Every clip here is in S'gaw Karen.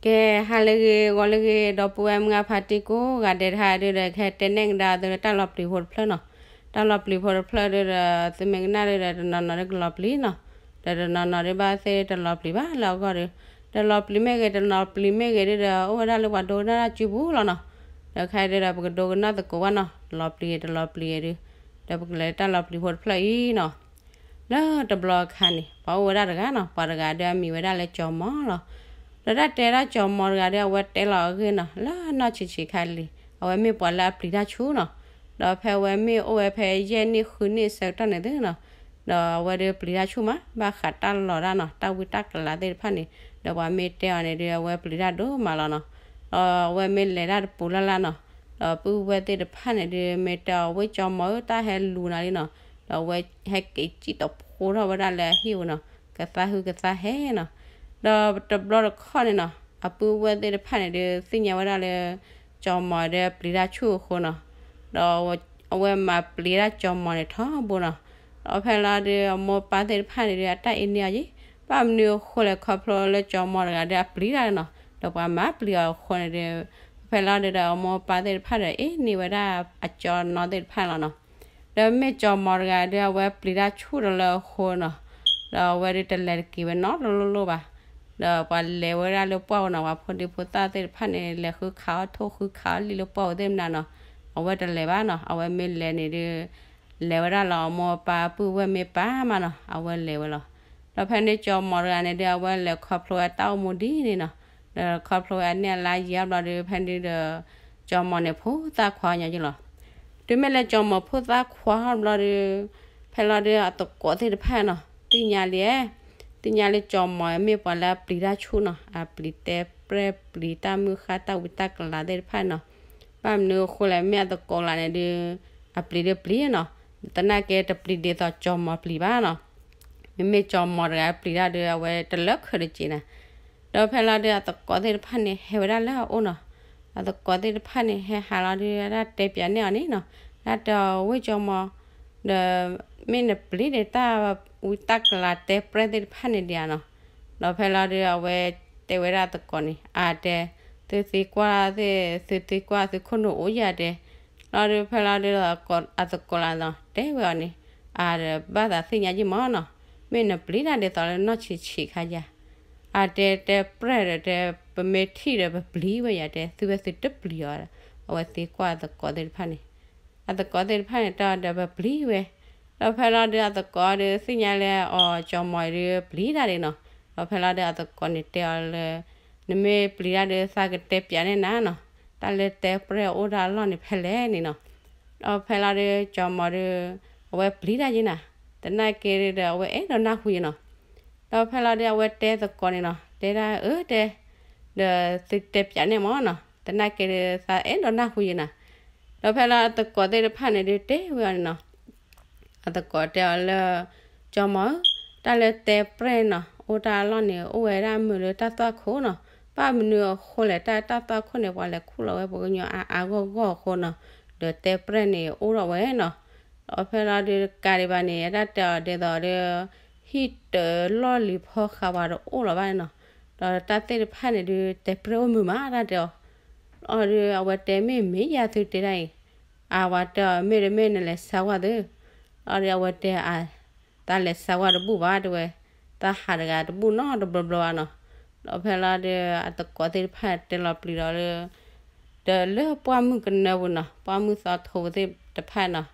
ကဲ, ဟါလၢအဂ့ၤ ဂီၤလၢအဂ့ၤ ဒီပုၢ်ဝဲၢ်မုၢ်အဖါတံၢ်ကိးဂၤဒဲးတဟါဒုဒီး ကဟဲတဲနဲၣ်ကဒါသုလၢတၢ်လီၤပျံၤဖိတဖျၢၣ်နီၤ. တၢ်လီၤပျံၤဖိတဖျၢၣ်ဒုဒီး သုမ့ၢ်ကနၣ်ဒုဒီး တနီၤနီၤဒုကလီၤပျံၤနီၤ. ဒီးတနီၤနီၤဒုဘၣ်သ့ၣ်တလီၤပျံၤဘၣ်လၢအဂီၢ်ဒီး, တလီၤပျံၤမ့ၢ်ဂ့ၤ တလီၤပျံၤမ့ၢ်ဂ့ၤဒုဒီး အိၣ်ဝဲဒၣ်လၢပှၤဒိကနၣ်တၢ်စုပူၤလီၤနီၤ. ဒီးခဲအံၤဒုဒီး ပကဒိကနၣ်သကိးဘၣ်နီၤ, တလီၤပျံၤဂ့ၤ တလီၤပျံၤဂ့ၤဒု, ဒီးပကလဲၤတၢ်လီၤပျံၤဖိတဖျၢၣ်အံၤနီၤ. လၢတဘျီအခါန့ၣ် ပှၤအိၣ်ဝဲဒၣ်တဂၤနီၤ, ပှၤတဂၤဒုအမံၤဝဲဒၣ်လၢကၠီၤမီၤလီၤ. ဒီးတၢ်တဲဒၣ်ကၠီၤမီၤတဂၤဒု အဝဲတဲလီၤအဂ့ၢ်နီၤ, လၢနီၢ်ဆံးဆံးခါလံ, အဝဲမ့ၢ်ပှၤလၢအပျံၤတၢ်ဆူၣ်နီၤ. ဒီးဖဲအဝဲမ့ၢ်အိၣ်ဝဲဖဲယဲၢ်နံၣ်ဃုနံၣ်အဆၢကတီၢ်န့ၣ်သုနီၤ, ဒီးအဝဲဒုပျံၤတၢ်ဆူၣ်မး, ဘၣ်ဃးတၢ်လီၤတၢ်နီၤ, တၢ်ဝံတၢ်ကလၤသ့ၣ်တဖၣ်န့ၣ်, ဒီးပှၤမ့ၢ်တဲအီၤန့ၣ်ဒု အဝဲပျံၤတၢ်ဒိၣ်မးလီၤနီၤ. ဒီးအဝဲမ့ၢ်လဲၤတၢ်တပူၤလၢ်လၢ်နီၤ, ဒီးပုၢ်ဝဲၢ်သ့ၣ်တဖၣ်န့ၣ်ဒု မ့ၢ်တဲအီၤ ဝ့ၢ်ကၠီၤမီၤဧၢ တၢ်ဟဲလူၤနၤလံနီၤ. ဒီးအဝဲဟဲက့ၤစံၣ်တဖိထီၣ်ဝဲဒၣ်လၢအဟံၣ်ပူၤနီၤ, ကသါဟုကသါဟဲနီၤ. ဒီးတဘျီတခီၣ်န့ၣ်နီၤ, အပုၢ်ဝဲၢ်သ့ၣ်တဖၣ်န့ၣ်ဒု သ့ၣ်ညါဝဲဒၣ်လၢ ကၠီၤမီၤဒုပျံၤတၢ်ဆူၣ်အဃိနီၤ, ဒီးအဝဲမၤပျံၤတၢ်ကၠီၤမီၤန့ၣ်ထီဘိနီၤ. ဒီးဖဲလီၤဒု အမိၢ်ပၢ်သ့ၣ်တဖၣ်န့ၣ်ဒု အတၢ်အ့န့ၢ်အီၤယံၤ, ဘၣ်မနုၤအဃိလဲၣ် ခီဖျိလၢကၠီၤမီၤတဂၤဒုအပျံၤတၢ်နီၤ, ဒီးပှၤမၤပျံၤအီၤအဃိန့ၣ်ဒု, ဖဲလီၤဒုဒီး အမိၢ်ပၢ်သ့ၣ်တဖၣ်ဒီး အ့န့ၢ်ဝဲဒၣ်အကၠီနီသ့ၣ်တဖၣ်လီၤနီၤ. ဒီးမ့ၢ်ကၠီၤမီၤတဂၤဒု အဝဲပျံၤတၢ်ဆူၣ်ဒီးလၢအဃိနီၤ, ဒီးအဝဲဒုတလဲၤတက့ၤဝဲနီတလိၣ်လိၣ်ဘၣ်. ဒီးပှၤလဲၤဝဲဒၣ်လၢပှၢ်ပူၤနီၤ, ပှၤဖိဒံဖိသၣ်သ့ၣ်တဖၣ်န့ၣ် လဲၤဃုခးအီၣ်ထိၣ်ဃုခးအီၣ်လံၣ်လၢပှၢ်ပူၤသ့ၣ်မနၤနီၤ, အဝဲတလဲၤဘၣ်နီၤ, အဝဲမ့ၢ်လဲၤန့ၣ်ဒု လဲၤဝဲဒၣ်လၢအမိၢ်အပၢ်ပုၢ်ဝဲၢ်မ့ၢ်ပၢ်မးနီၤ, အဝဲလဲၤဝဲလီၤ. ဒီးဖဲန့ၣ်ကၠီၤမီၤတဂၤန့ၣ်ဒု အဝဲလဲၤခီဖျိဝဲတၢ်အိၣ်မူဒ်န့ၣ်နီၤ, ဒီးခီဖျိဝဲအနံၣ်အလါယံၤအါဘျီဒု ဖဲန့ၣ်ဒီး ကၠီၤမီၤန့ၣ်ဖိသၣ်ခွါညီယလီၤ. တုၤမ့ၢ်လၢကၠီၤမီၤဖိသၣ်ခွါထီၣ်ဘျီဒီး ဖဲလီၤဒုအသကိးသ့ၣ်တဖၣ်နီၤ သ့ၣ်ညါလံ, သ့ၣ်ညါလၢကၠီၤမီၤမ့ၢ်ပှၤလၢအပျံၤတၢ်ဆူၣ်နီၤ, အပျံၤတဲပြဲၢ်ပျံၤတၢ်မုၢ်ဃၢ်တၢ်ဝံတၢ်ကလၤသ့ၣ်တဖၣ်နီၤ. ဘၣ်မနုၤအဃိလဲၣ် မ့ၢ်အသကိးလၢန့ၣ်ဒု အပျံၤဒုပျံၤနီၤ, သနာ်က့တပျံၤဒ်သိးကၠီၤမီၤပျံၤဘၣ်နီၤ. မ့မ့ၢ်ကၠီၤမီၤတဂၤပျံၤတၢ်ဒီး အဝဲတလၢခၢးတစဲးနၤ. ဒီးဖဲလီၤဒုး အသကိးသ့ၣ်တဖၣ်န့ၣ် ဟဲဝဲဒၣ်လၢအအိၣ်နီၤ. အသကိးသ့ၣ်တဖၣ်န့ၣ် ဟဲဟးလီၤဒုး ဒၣ်တဲပၠးန့ၢ်အီၤန့ၣ်နီၤ, ဒၣ်တဲအီၤ ဝ့ၢ်ကၠီၤမီၤ, ဒီးမ့ၢ်နပျံၤဒီးတၢ်ဝံတၢ်ကလၤတဲပြဲၢ်သ့ၣ်တဖၣ်န့ၣ်ဒံးဧါနီၤ. ဒီးဖဲလီၤဒုး အဝဲတဲဝဲဒၣ်အသကိးန့ၣ် အတဲ, သုသံကွၢ်သ့ၣ်, သုသံကွၢ်သုခိၣ်နူာ်အိၣ်ယၤတဲ. လီၤဒုး ဖဲလီၤဒုး အသကိးလၢနီၤ တဲဝဲအီၤန့ၣ်, အါဒီး ဘၣ်သးသ့ၣ်ညါယံာ်မးနီၤ, မ့ၢ်နပျံၤတၢ်ဒ်သိးလၢနီၢ်ဆံးဆံးခါယၤ, အတဲတဲပြဲၢ်ဒီးတဲ, ပမ့ၢ်ထံၣ်ဒီးပပျံၤဝဲယၤတဲ, သုဝဲသုတပျံၤအီၤ, အဝဲသံကွၢ်အသကိးသ့ၣ်တဖၣ်န့ၣ်, အသကိးသ့ၣ်တဖၣ်န့ၣ် တဲအီၤဒီးပပျံၤဝဲ. ဒီးဖဲလီၤဒုး အသကိးဒုးသ့ၣ်ညါလၢအီၤကၠီၤမီၤဒုးပျံၤတၢ်ဒံးနီၤ. ဒီးဖဲလီၤဒုး အသကိးန့ၣ်တဲအီၤလၢ နမ့ၢ်ပျံၤတၢ်ဒုး သးကတဲပၠးန့ၢ်နၤနီၤ, တၢ်လၢတဲပြဲၢ်အိၣ်တၢ်အလီၢ်န့ၣ်ဖဲလဲၣ်န့ၣ်နီၤ. ဒီးဖဲလီၤဒုး ကၠီၤမီၤဒုး အဝဲပျံၤတၢ်ယံၤနၤ, သနာ်က့ဒုးဒီး အဝဲအဲၣ်ဒိးနၢ်ဟူယံၤနီၤ. ဒီးဖဲလီၤဒုး အဝဲတဲသကိးန့ၣ်နီၤ, တဲဒၣ်အၢတဲ, ဒီးသုတဲပၠးန့ၢ်မးနီၤ, သနာ်က့ဒုး သးအဲၣ်ဒိးနၢ်ဟူယံၤနၤ. ဒီးဖဲလီၤအသကိးသ့ၣ်တဖၣ်န့ၣ်ဒုးတဲဝဲအီၤန့ၣ်နီၤ, အသကိးတဲအီၤလၢ ကၠီၤမီၤဧၢ, တၢ်လၢတဲပြဲၢ်နီၤ အိၣ်တၢ်အလီၢ်န့ၣ် အိၣ်ဝဲဒၣ်မုာ်လၢတၢ်သွၣ်ခိၣ်နီၤ. ဘၣ်မနုၤအဃိလဲၣ် တၢ်တၢ်သွၣ်ခိၣ်န့ၣ် ပှၤလဲၤခူၣ်လီၤဝဲပှၤကညီအါအါဂီၢ်ဂီၢ်အဃိနီၤ, ဒီးတဲပြဲၢ်န့ၣ်အိၣ်ထီၣ်ဝဲနီၤ. ဒီးဖဲလီၤဒုးတကးဒံးဘၣ်န့ၣ် အတၢ်တဲအီၤဒ်သိးဒီး ဟံၣ်တၢ်လီၢ်လံၤဖီဃးဝဲတအိၣ်လီၤဘၣ်န့ၣ်နီၤ. ဒီးတၢ်သ့ၣ်တဖၣ်န့ၣ်ဒုး တဲပြဲၢ်အိၣ်မုာ်မး တၢ်တဲအီၤ. လီၤဒုး အဝဲတဲမ့ၢ်မ့ၢ်ယၤသုတဲဒၣ်အံၤ အဝဲတဲအီၤ မ့ၢ်တမ့ၢ်နလဲၤစါဝဲသု. လီၤဒုး အဝဲတဲအါ, သးလဲၤစါဝဲတဘူၣ်ဘၣ်တဲဝဲ, သးဟးတဂၤတဘူၣ်နီတဘျီဘျီဘၣ်နီၤ. ဒီးဖဲလီၤဒုး အသကိးသ့ၣ်တဖၣ်တဲလီၤပျံၤဒီးလၢ ဒီးလၢပှၢ်မုၢ်ကနၢပူၤနီၤ ပှၢ်မုၢ်သီထိပူၤသ့ၣ်တဖၣ်နီၤ,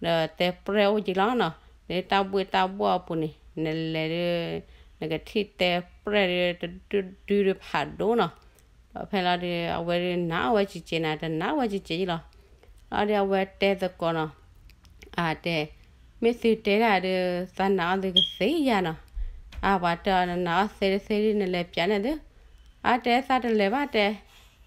ဒီးတဲပြဲၢ်အိၣ်က့ၤလီၤနီၤ. လၢတၢ်ဘှ့ၣ်တၢ်ဘှီၣ်အပူၤန့ၣ် နလဲၤဒုး နကထံၣ်တဲပြဲၢ်ဒုးတဒုဒုးတဖးဒိၣ်နီၤ. ဒီးဖဲလီၤဒုး အဝဲဒုးနာ်အီၣ်ဝဲစ့ၢ်ကီးနၤ တနာ်ဝဲစ့ၢ်ကီးလီၤ. လီၤဒုးအဝဲတဲသကိးနီၤ, အတဲ, မ့ၢ်သုတဲဒၣ်ဒုး သးနာ်အီၣ်သုကသ့ယၤနီၤ. အဝဲတဲအီၤ နနာ်အီၣ်သ့တသ့ဒုး နလဲၤပၠးန့ၢ်သု. အတဲသးတလဲၤဘၣ်တဲ.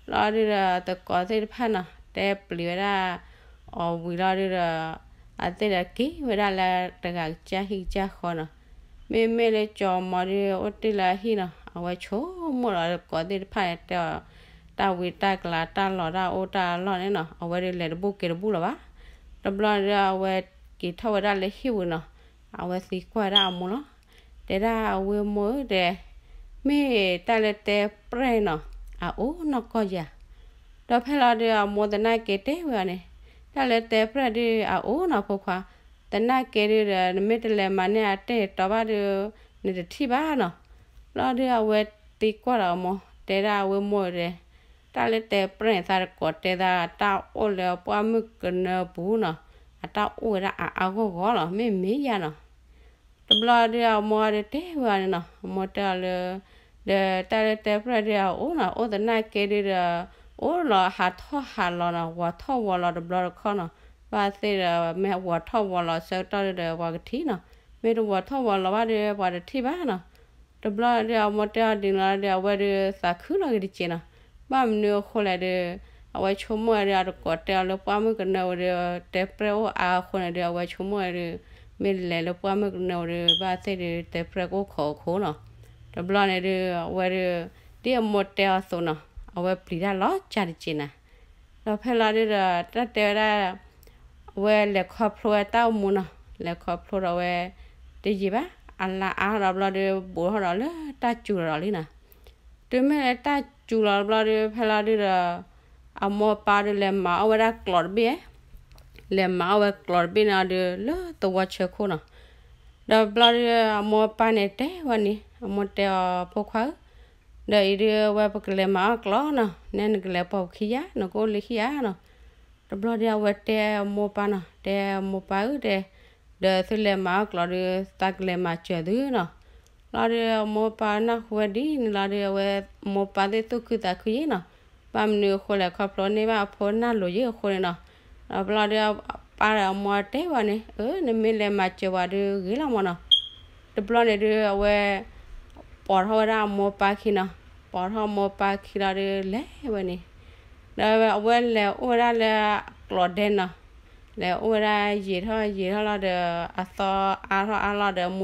လီၤဒုးဒီးသကိးသ့ၣ်တဖၣ်နီၤ တဲပျံၤဝဲဒၣ်အီၤဝံၤလီၤဒုးဒီး အသ့ၣ်ဒီးက့ၤဝဲဒၣ်လၢတဂၤကစၢ်ဟံၣ်ကစၢ်ဃီနီၤ. မ့မ့ၢ်လၢကၠီၤမီၤဒုးအိၣ်တ့ၢ်လၢအဟံၣ်နီၤ အဝဲဆိကမိၣ်လီၤသကိးသ့ၣ်တဖၣ်န့ၣ်တဲအီၤ တၢ်ဝံတၢ်ကလၤတၢ်လီၤတၢ်အိၣ်တၢ်အလီၢ်န့ၣ်နီၤ အဝဲဒုးလဲၤတဘူၣ်က့ၤတဘူၣ်လီၤဘၣ်. တဘျီဒုးအဝဲက့ၤထီၣ်ဝဲဒၣ်လၢဟံၣ်ပူၤနီၤ အဝဲသံကွၢ်ဒၣ်အမိၢ်လီၤ. တဲဒၣ်အဝဲမိၢ်ဧၢတဲ မ့ၢ်တၢ်လၢတဲပြဲၢ်နီၤ အအိၣ်နီၢ်ကီၢ်ယၤ. ဒီးဖဲလီၤဒုးအမိၢ်သနာ်က့တဲဝဲအီၤန့ၣ်, တၢ်လၢတဲပြဲၢ်ဒုးအအိၣ်နီၤဖိခွါ, သနာ်က့ဒုးဒီး နမ့ၢ်တလဲၤမၤန့ၢ်အတဲာ်တီဘၣ်ဒုး နတထံၣ်ဘၣ်နီၤ. လီၤဒုးအဝဲသံကွၢ်ဒီးအမိၢ် တဲဒၣ်အဝဲမိၢ်ဒီး, တၢ်လၢတဲပြဲၢ်န့ၣ် သးတကိးတဲသး တၢ်အိၣ်လၢပှၢ်မုၢ်ကနၢပူၤနီၤ, အတၢ်အိၣ်ဝဲဒၣ်အါအါဂီၢ်ဂီၢ်လီၤ, မ့ၢ်မ့ၢ်ယါနီၤ. တဘျီဒုးအမိၢ်ဒုးတဲဝဲအီၤန့ၣ်နီၤ, အမိၢ်တဲအီၤလၢ ဒီးတၢ်လၢတဲပြဲၢ်ဒုးအအိၣ်နီၤ, အိၣ်သနာ်က့ဒုးဒီး အိၣ်လီၤဟးထီၣ်ဟးလီၤနီၤ, ဝီၤထီၣ်ဝီၤလီၤတဘျီတခီၣ်နီၤ, ဘၣ်သ့ၣ်ဒီး မ့ၢ်ဝီၤထီၣ်ဝီၤလီၤဆၢကတီၢ်ဒုးဒီး ပှၤကထံၣ်နီၤ, မ့ၢ်တဝီၤထီၣ်ဝီၤလီၤဘၣ်ဒုး ပှၤတထံၣ်ဘၣ်နီၤ. တဘျီဒုးအမိၢ်တဲအီၤဒ်န့ၣ်လီၤဒုး အဝဲဒုးသးခုလီၤက့ၤတစဲးနီၤ. ဘၣ်မနုၤအဃိလဲၣ်ဒုး အဝဲဆိကမိၣ်ဝဲဒုး အတကိးတဲအီၤလၢပှၢ်မုၢ်ကနၢဝဲဒုး တဲပြဲၢ်အိၣ်အါအဃိန့ၣ်ဒုး အဝဲဆိကမိၣ်ဝဲဒုး မ့ၢ်လဲၤလၢပှၢ်မုၢ်ကနၢဝဲဒုး ဘၣ်သ့ၣ်ဒုး တဲပြဲၢ်ကအိၣ်ခိးအခိၣ်နီၤ. တဘျီန့ၣ်ဒုး အဝဲဒုး ဒ်အမိၢ်တဲအီၤအသိးနီၤ, အဝဲပျံၤတၢ်လီၤကၢ်တစဲးနီၤ. ဒီးဖဲလီၤဒုးဒီး တၢ်တဲဝဲဒၣ် အဝဲလဲၤခီဖျိဝဲတၢ်အိၣ်မူနီၤ, လဲၤခီဖျိဒီးအဝဲ တယံာ်ဘၣ် အလါအါထီၣ်ဒီးဘျီဒုး ဘူးထီၣ်ဒီးလၢတၢ်စူၤလီၤဒီးလံနီၤ. တုၤမ့ၢ်လၢတၢ်စူၤလီၤတဘျီဒုး ဖဲလီၤဒုးဒီး အမိၢ်ပၢ်ဒုးလဲၤမၤအီၣ်ဝဲဒၣ်ကျိးတဘ့ၣ်, လဲၤမၤအီၣ်ဝဲကျိးတဘ့ၣ်န့ၣ်ဒုး လၢသဝီဆၢခိၣ်နီၤ. ဒီးဘျီဒုး အမိၢ်ပၢ်န့ၣ်တဲဝဲန့ၣ်, အမိၢ်တဲအီၤ ဖိခွါဧၢ, ဒီးအံၤဒုးဝဲပကလဲၤမၤအီၣ်ကျိးနီၤ, နဲနကလဲၤပိာ်ပခံယါ, နကအိၣ်လၢခံယါနီၤ. တဘျီဒုးအဝဲတဲအမိၢ်ပၢ်နီၤ, တဲအမိၢ်ပၢ်ဧၢတဲ, ဒီးသုလဲၤမၤအီၣ်ကျိးဒုး သးကလဲၤမၤစၢၤသုနီၤ. လီၤဒုးအမိၢ်ပၢ်နၢ်ဟူဝဲဒ်န့ၣ်လီၤဒုး အဝဲမိၢ်ပၢ်သ့ၣ်သူၣ်ခုသးခုယ့ၣ်နီၤ. ဘၣ်မနုၤအဃိလဲၣ် ခီဖျိန့ၢ်ဘၣ်အဖိနၢ်လိၤယ့ၣ်အဃိန့ၣ်နီၤ. ဒီးဘျီဒုးအပၢ်ဒီးအမိၢ်တဲဝဲန့ၣ်, အၢ နမ့ၢ်လဲၤမၤစၢၤပှၤဒုးဂ့ၤလီၤမၢ်နီၤ. တဘျီန့ၣ်ဒုးအဝဲ ပိာ်ထီၣ်ဝဲဒၣ်အမိၢ်ပၢ်ခံနီၤ. ပိာ်ထီၣ်မိၢ်ပၢ်ခံလီၤဒုးလဲၤဝဲန့ၣ်, ဒီးအဝဲလဲၤအိၣ်ဝဲဒၣ်လၢကျိးဒဲနီၤ. လဲၤအိၣ်ဝဲ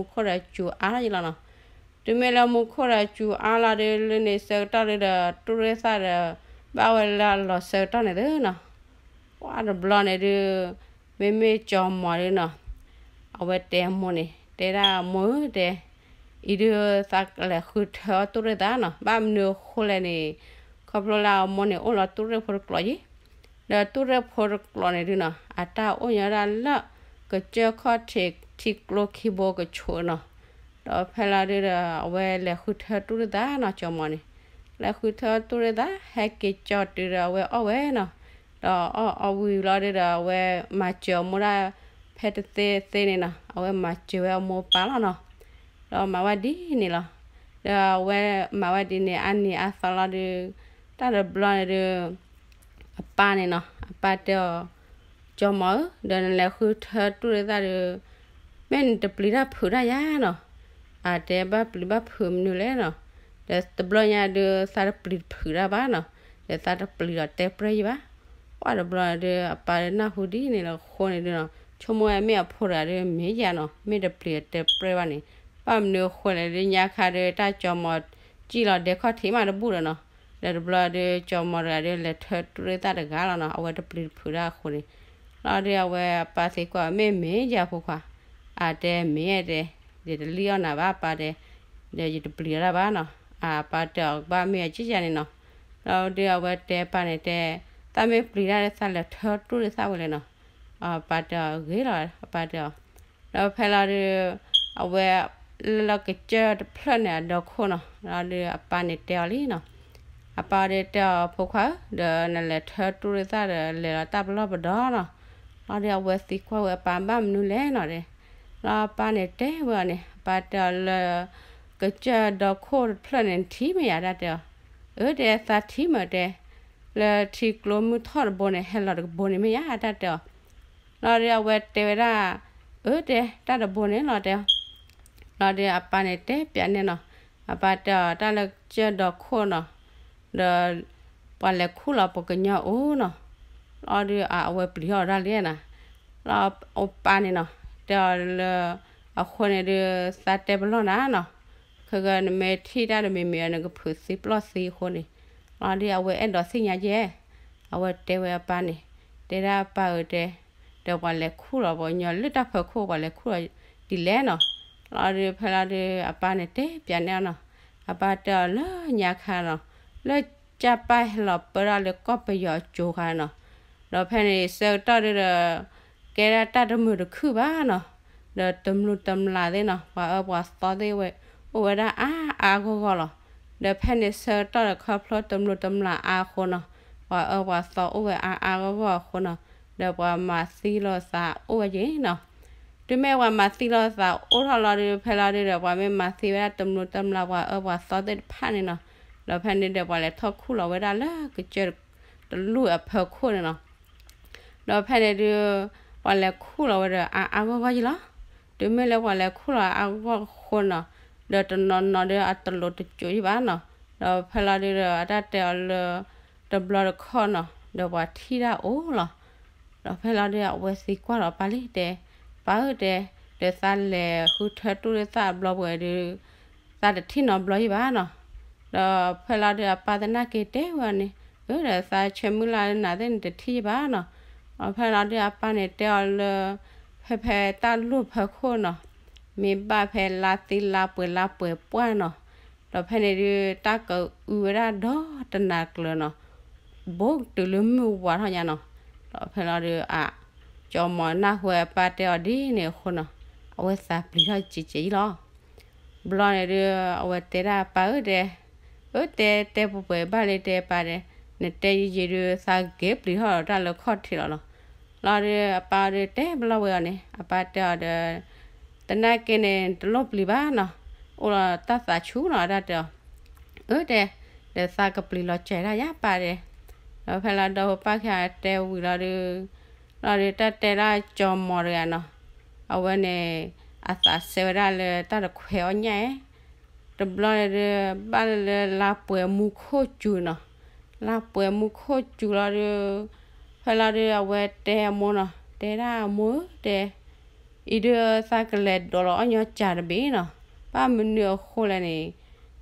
ဒၣ်ယံာ်ထီၣ်ယံာ်ထီၣ်လီၤဒီး အသီအါထီၣ်အါလီၤဒီး မူခိၣ်ဒီးစူၤအါထီၣ်ယံာ်လီၤနီၤ. တုၤမ့ၢ်လၢမူခိၣ်ဒီးစူၤအါလီၤဒုး လၢန့ၣ်ဆၢကတီၢ်ဒုးဒီး တူၢ်ရ့ၣ်သၣ်ဒီး ဘၣ်ဝဲလၢအလီၤဆၢကတီၢ်န့ၣ်သုနီၤ. ပှၤတဘျီန့ၣ်ဒုး မ့မ့ၢ်ကၠီၤမီၤဒုးနီၤ, အဝဲတဲမိၢ်န့ၣ် တဲဒၣ်မိၢ်ဧၢတဲ, အံၤဒုးသးကလဲၤဃုထၢအီၣ်တူၢ်ရ့ၣ်သၣ်နီၤ. ဘၣ်မနုၤအဃိလဲၣ်န့ၣ် ခီဖျိလၢအမိၢ်န့ၣ်အိၣ်လီၤတူၢ်ရ့ၣ်ဖိတကျိးယ့ၣ်. ဒီးတူၢ်ရ့ၣ်ဖိတကျိးန့ၣ်ဒုးနီၤ အတၢ်အိၣ်ညီဒၣ်လၢ ကစၢၢ်ခီၣ်ထံးထံကျိခံဘိကဆိးနီၤ. ဒီးဖဲလီၤဒုးဒီး အဝဲလဲၤဃုထၢတူၢ်ရ့ၣ်သၣ်နီၤ ကၠီၤမီၤန့ၣ်. လဲၤဃုထၢတူၢ်ရ့ၣ်သၣ် ဟဲက့ၤကၠီၤတုၤဒီးအဝဲအီၣ်ဝဲနီၤ. ဒီးအီၣ်အီၣ်ဝံၤလီၤဒုးဒီး အဝဲမၤစၢၤအမိၢ်ဒၣ် ဖဲတသ့သ့န့ၣ်နီၤ အဝဲမၤစၢၤဝဲအမိၢ်ပၢ်လီၤနီၤ. ဒီးမၤဝဲဒ်န့ၣ်လီၤ. ဒီးအဝဲမၤဝဲဒ်န့ၣ် အါနံၤအါသီလီၤဒုး တၢ်တဘျီန့ၣ်ဒုး အပၢ်န့ၣ်နီၤ အပၢ်တဲအီၤ ကၠီၤမီၤဧၢ, ဒီးနလဲၤဃုထၢတူၢ်ရ့ၣ်သၣ်ဒီး မ့ၢ်နတပျံၤတၢ်ဖုးတၢ်ယါနီၤ. အတဲဘၣ်ပျံၤဘၣ်ဖုးမနုၤလဲၣ်နီၤ. ဒီးတဘျီညါဒုး သးတပျံၤတဖုးတၢ်ဘၣ်နီၤ. ဒီးသးတပျံၤဒီးတဲပြဲၢ်ယံၤဘၣ်. ပှၤတဘျီဒုး အပၢ်ဒုးနၢ်ဟူဒ်န့ၣ်လီၤအဃိန့ၣ်ဒုးနီၤ ဆိကမိၣ်ဝဲမ့ၢ်အဖိတဂၤဒုးမ့ၢ်ယါနီၤ မ့ၢ်တပျံၤတဲပြဲၢ်ဘၣ်န့ၣ်. ဘၣ်မနုၤအဃိလဲၣ်ဒုး ညါခါဒုး တၢ်ကၠီၤမီၤစံၣ်လီၤဒဲခီၣ်ထံးမးတဘူၣ်ဒီးနီၤ. ဒီးတဘျီဒုး ကၠီၤမီၤတဂၤဒုး လဲၤထၢတူၢ်ရ့ၣ်သၣ်တဂၤလီၤနီၤ အဝဲတပျံၤတဖုးတၢ်အဃိန့ၣ်. လီၤဒုးအဝဲအပၢ်သံကွၢ် မ့ၢ်မ့ၢ်ယါဖိခွါ. အတဲမ့ၢ်တဲ, ယတလံၣ်အီၣ်နၤဘၣ်ပၢ်တဲ, ဒီးယတပျံၤအီၣ်တၢ်ဘၣ်နီၤ. အပၢ်တဲအီၤ ကဘၣ်မ့ၢ်အက့ၢ်ယါန့ၣ်နီၤ. လီၤဒုးအဝဲတဲပၢ်န့ၣ်တဲ, သးမ့ၢ်ပျံၤတၢ်ဒီးသးလဲၤထၢတူၢ်ရ့ၣ်သၣ်ဝဲလဲၣ်နီၤ. အပၢ်တဲအီၤ ဂ့ၤလီၤ အပၢ်တဲအီၤ. ဒီးဖဲလီၤဒုး အဝဲ လၢကစၢၢ်တဖျၢၣ်န့ၣ်အဒီခိၣ်နီၤ လီၤဒုးအပၢ်န့ၣ်တဲအီၤလံနီၤ. အပၢ်ဒုးတဲအီၤ ဖိခွါဧၢ, ဒီးနလဲၤထၢတူၢ်ရ့ၣ်သၣ်ဒီး လဲၤလီၤတၢ်ပလီၢ်ပဒီနီၤ. လီၤဒုးအဝဲသံကွၢ်ဝဲအပၢ် ဘၣ်မနုၤလဲၣ်နီၤဒဲး. လီၤအပၢ်န့ၣ်တဲဝဲအီၤန့ၣ် အပၢ်တဲအီၤလၢ ကစၢၢ်ဒီခိၣ်တဖျၢၣ်န့ၣ် နထံၣ်မ့ၢ်ယါတၢ်တဲအီၤ. အၢ တဲသးထံၣ်မ့ၢ်တဲ, လၢထံကျိမုၢ်ထီၣ်တဘိန့ၣ် ဟဲလီၤတကဘိန့ၣ်မ့ၢ်ယါတၢ်တဲအီၤ. လီၤဒုးအဝဲတဲဝဲဒၣ်, အၢ တဲ တၢ်တဘိန့ၣ်လီၤတဲ. လီၤဒုးအပၢ်န့ၣ်တဲပၠးန့ၣ်နီၤ, အပၢ်တဲအီၤတၢ်လၢကစၢၢ်ဒီခိၣ်နီၤ, ဒီး ပှၤလဲၤခူၣ်လီၤပှၤကညီအိၣ်နီၤ. လီၤဒုးအဝဲပျံၤထီၣ်ဒၣ်လဲာ်နီၤ. လီၤအပၢ်န့ၣ်နီၤ တဲအီၤလၢ အဃိန့ၣ်ဒုး သးတဲပလီၢ်နၤနီၤ, ခဲကနမ့ၢ်ထံၣ်တၢ်တမံၤမံၤအီၤ နကဖုးသံပလီၢ်သံအဃိန့ၣ်. လီၤဒုးအဝဲအဲၣ်ဒိးသ့ၣ်ညါယဲၢ်, အဝဲတဲဝဲအပၢ်န့ၣ်, တဲဒၣ်အပၢ်ဧၢတဲ, ဒီးပှၤလဲၤခူၣ်လီၤပှၤကညီလၢတၢ်ဖီခိၣ် ပှၤလဲၤခူၣ်လီၤဒ်လဲၣ်နီၤ. လီၤဒုးဖဲလီၤဒုးအပၢ်န့ၣ်တဲပၠးန့ၢ်အီၤနီၤ, အပၢ်တဲအီၤလၢညါခါနီၤ, လၢ ကၢ်ပၢ်ဟဲလီၤပၢတၢ်လၢကီၢ်ပယီၤအကၠိခါနီၤ. ဒီးဖဲန့ၣ်ဆၢကတီၢ်ဒုဒီး ကဲဒၣ်တၢ်တမုာ်တခုၣ်ဘၣ်နီၤ. ဒီးတမျိၤတမျာ်သ့ၣ်နီၤ ပှၤအၢပှၤသီသ့ၣ်ဝဲ အိၣ်ဝဲဒၣ်အါအါဂီၢ်ဂီၢ်လီၤ. ဒီးဖဲန့ၣ်ဆၢကတီၢ်ဒီးခီဖျိတမျိၤတမျာ်အါအဃိနီၤ ပှၤအၢပှၤသီအိၣ်ဝဲအါအါဂီၢ်ဂီၢ်အဃိနီၤ ဒီးပှၤမၤသံလိာ်သးအိၣ်ဝဲက့ၤနီၤ. တုၤမ့ၢ်ပှၤမၤသံလိာ်သးအိၣ်ထီၣ်လီၤဒုး ဖဲလီၤဒုဒီး ပှၤမ့ၢ်မၤသံဝဲဒၣ်တမျိၤတမျာ်ပှၤအၢပှၤသီသ့ၣ်တဖၣ်န့ၣ်နီၤ. ဒီးဖဲန့ၣ်ဒီး ပှၤလဲၤထီၣ်ခူၣ်လီၤဝဲဒၣ်လၢကစၢၢ်တလူၢ်အဖီခိၣ်န့ၣ်နီၤ. ဒီးဖဲန့ၣ်ဒုး ပှၤလဲၤခူၣ်လီၤဝဲဒီးအါအါဂီၢ်ဂီၢ်ယံၤလီၤ. တုၤမ့ၢ်လၢပှၤလဲၤခူၣ်လီၤအါဂီၢ်အဃိနီၤ ဒီးတနီၤနီၤဒုးအတလိၤတစိၤယံၤဘၣ်နီၤ. ဒီးဖဲလီၤဒုဒီး အတၢ်တဲအီၤလၢ တဘျီတခီၣ်နီၤ ဒီးပှၤထံၣ်တၢ်အိၣ်လီၤ. ဒီးဖဲလီၤဒုး အဝဲသံကွၢ်လီၤအပၢ်လံတဲ ပၢ်ဧၢတဲ ဒီးသးလဲၤဃုထၢတူၢ်လၢသၣ်အဘျီပှဲၤဒုး သးတထံၣ်နီတဘျီယံၤဘၣ်နီၤ. ဒီးဖဲလီၤဒုးအပၢ်သနာ်က့တဲဝဲအီၤန့ၣ် အၢ ဒီးသးဆၢမုၢ်လၢ်လၢနၤသ့ၣ်န့ၣ်တထံၣ်ယံၤဘၣ်နီၤ. ဒီးဖဲလီၤဒုးအပၢ်န့ၣ်တဲအီၤလၢ ဖဲဖဲတၢ်လူၢ်ဖီခိၣ်နီၤ မ့ၢ်ဘၣ်ဖဲလါသံလါပှဲၤလါပှဲၤပှၢ်နီၤ. ဒီးဖဲန့ၣ်ဒုး တၢ်ကအုဝဲဒၣ်ဒီတနၤကျၢၤနီၤ ဘူးတုၤလၢမုၢ်ဝါထီၣ်ညါနီၤ. ဒီးဖဲလီၤဒုး အ ကၠီမီၤနၢ်ဟူဝဲအပၢ်တဲအီၤဒ်န့ၣ်အဃိနီၤ အဝဲသးပျံၤထီၣ်ကဲးကဲးယံၤလီၤ. ဘျီန့ၣ်ဒုး အဝဲတဲဒၣ်ပၢ်ဧၢတဲ အၢ တဲ တဲပှဲၤပှဲၤဘၣ်လံတဲပၢ်တဲ နတဲယံာ်ယံာ်ဒုး သးက့ၤပျံၤထီၣ်ဒီးတၢ်လၢခီၣ်ထံးလီၤနီၤ. လီၤဒုး အပၢ်ဒုးတဲဘျီဝဲအီၤန့ၣ် အပၢ်တဲအီၤဒီး သနာ်က့န့ၣ် တလိၣ်ပျံၤဘၣ်နီၤ အိၣ်လီၤတၢ်သးဆူၣ်နီၤ အတၢ်တဲအီၤ အၢတဲ ဒီးသးကပျံၤလီၤစၢၤဒၣ်ယါပၢ်တဲ ဒီးဖဲလီၤဒီးပၢ်ခံဂၤတဲဝံၤလီၤဒုး လီၤဒုးတၢ်တဲဒၣ်ကၠီမီၤတဂၤနီၤ အဝဲန့ၣ် အသးစဲဝဲဒၣ်လၢတၢ်တခွဲးအီၣ်ညၣ်ဧဲ တဘျီန့ၣ်ဒုး ဘၣ်လၢလါပှဲၤမူခိၣ်စူၤနီၤ လါပှဲၤမူခိၣ်စူၤလီၤဒုး ဖဲလီၤဒုး အဝဲတဲအမိၢ်နီၤ တဲဒၣ်အမိၢ်ဧၢတဲ အံၤဒုးသးကလဲၤဒိးလီၤအီၣ်ညီစၢ်တဘ့ၣ်နီၤ ဘၣ်မနုၤအဃိလဲၣ်န့ၣ်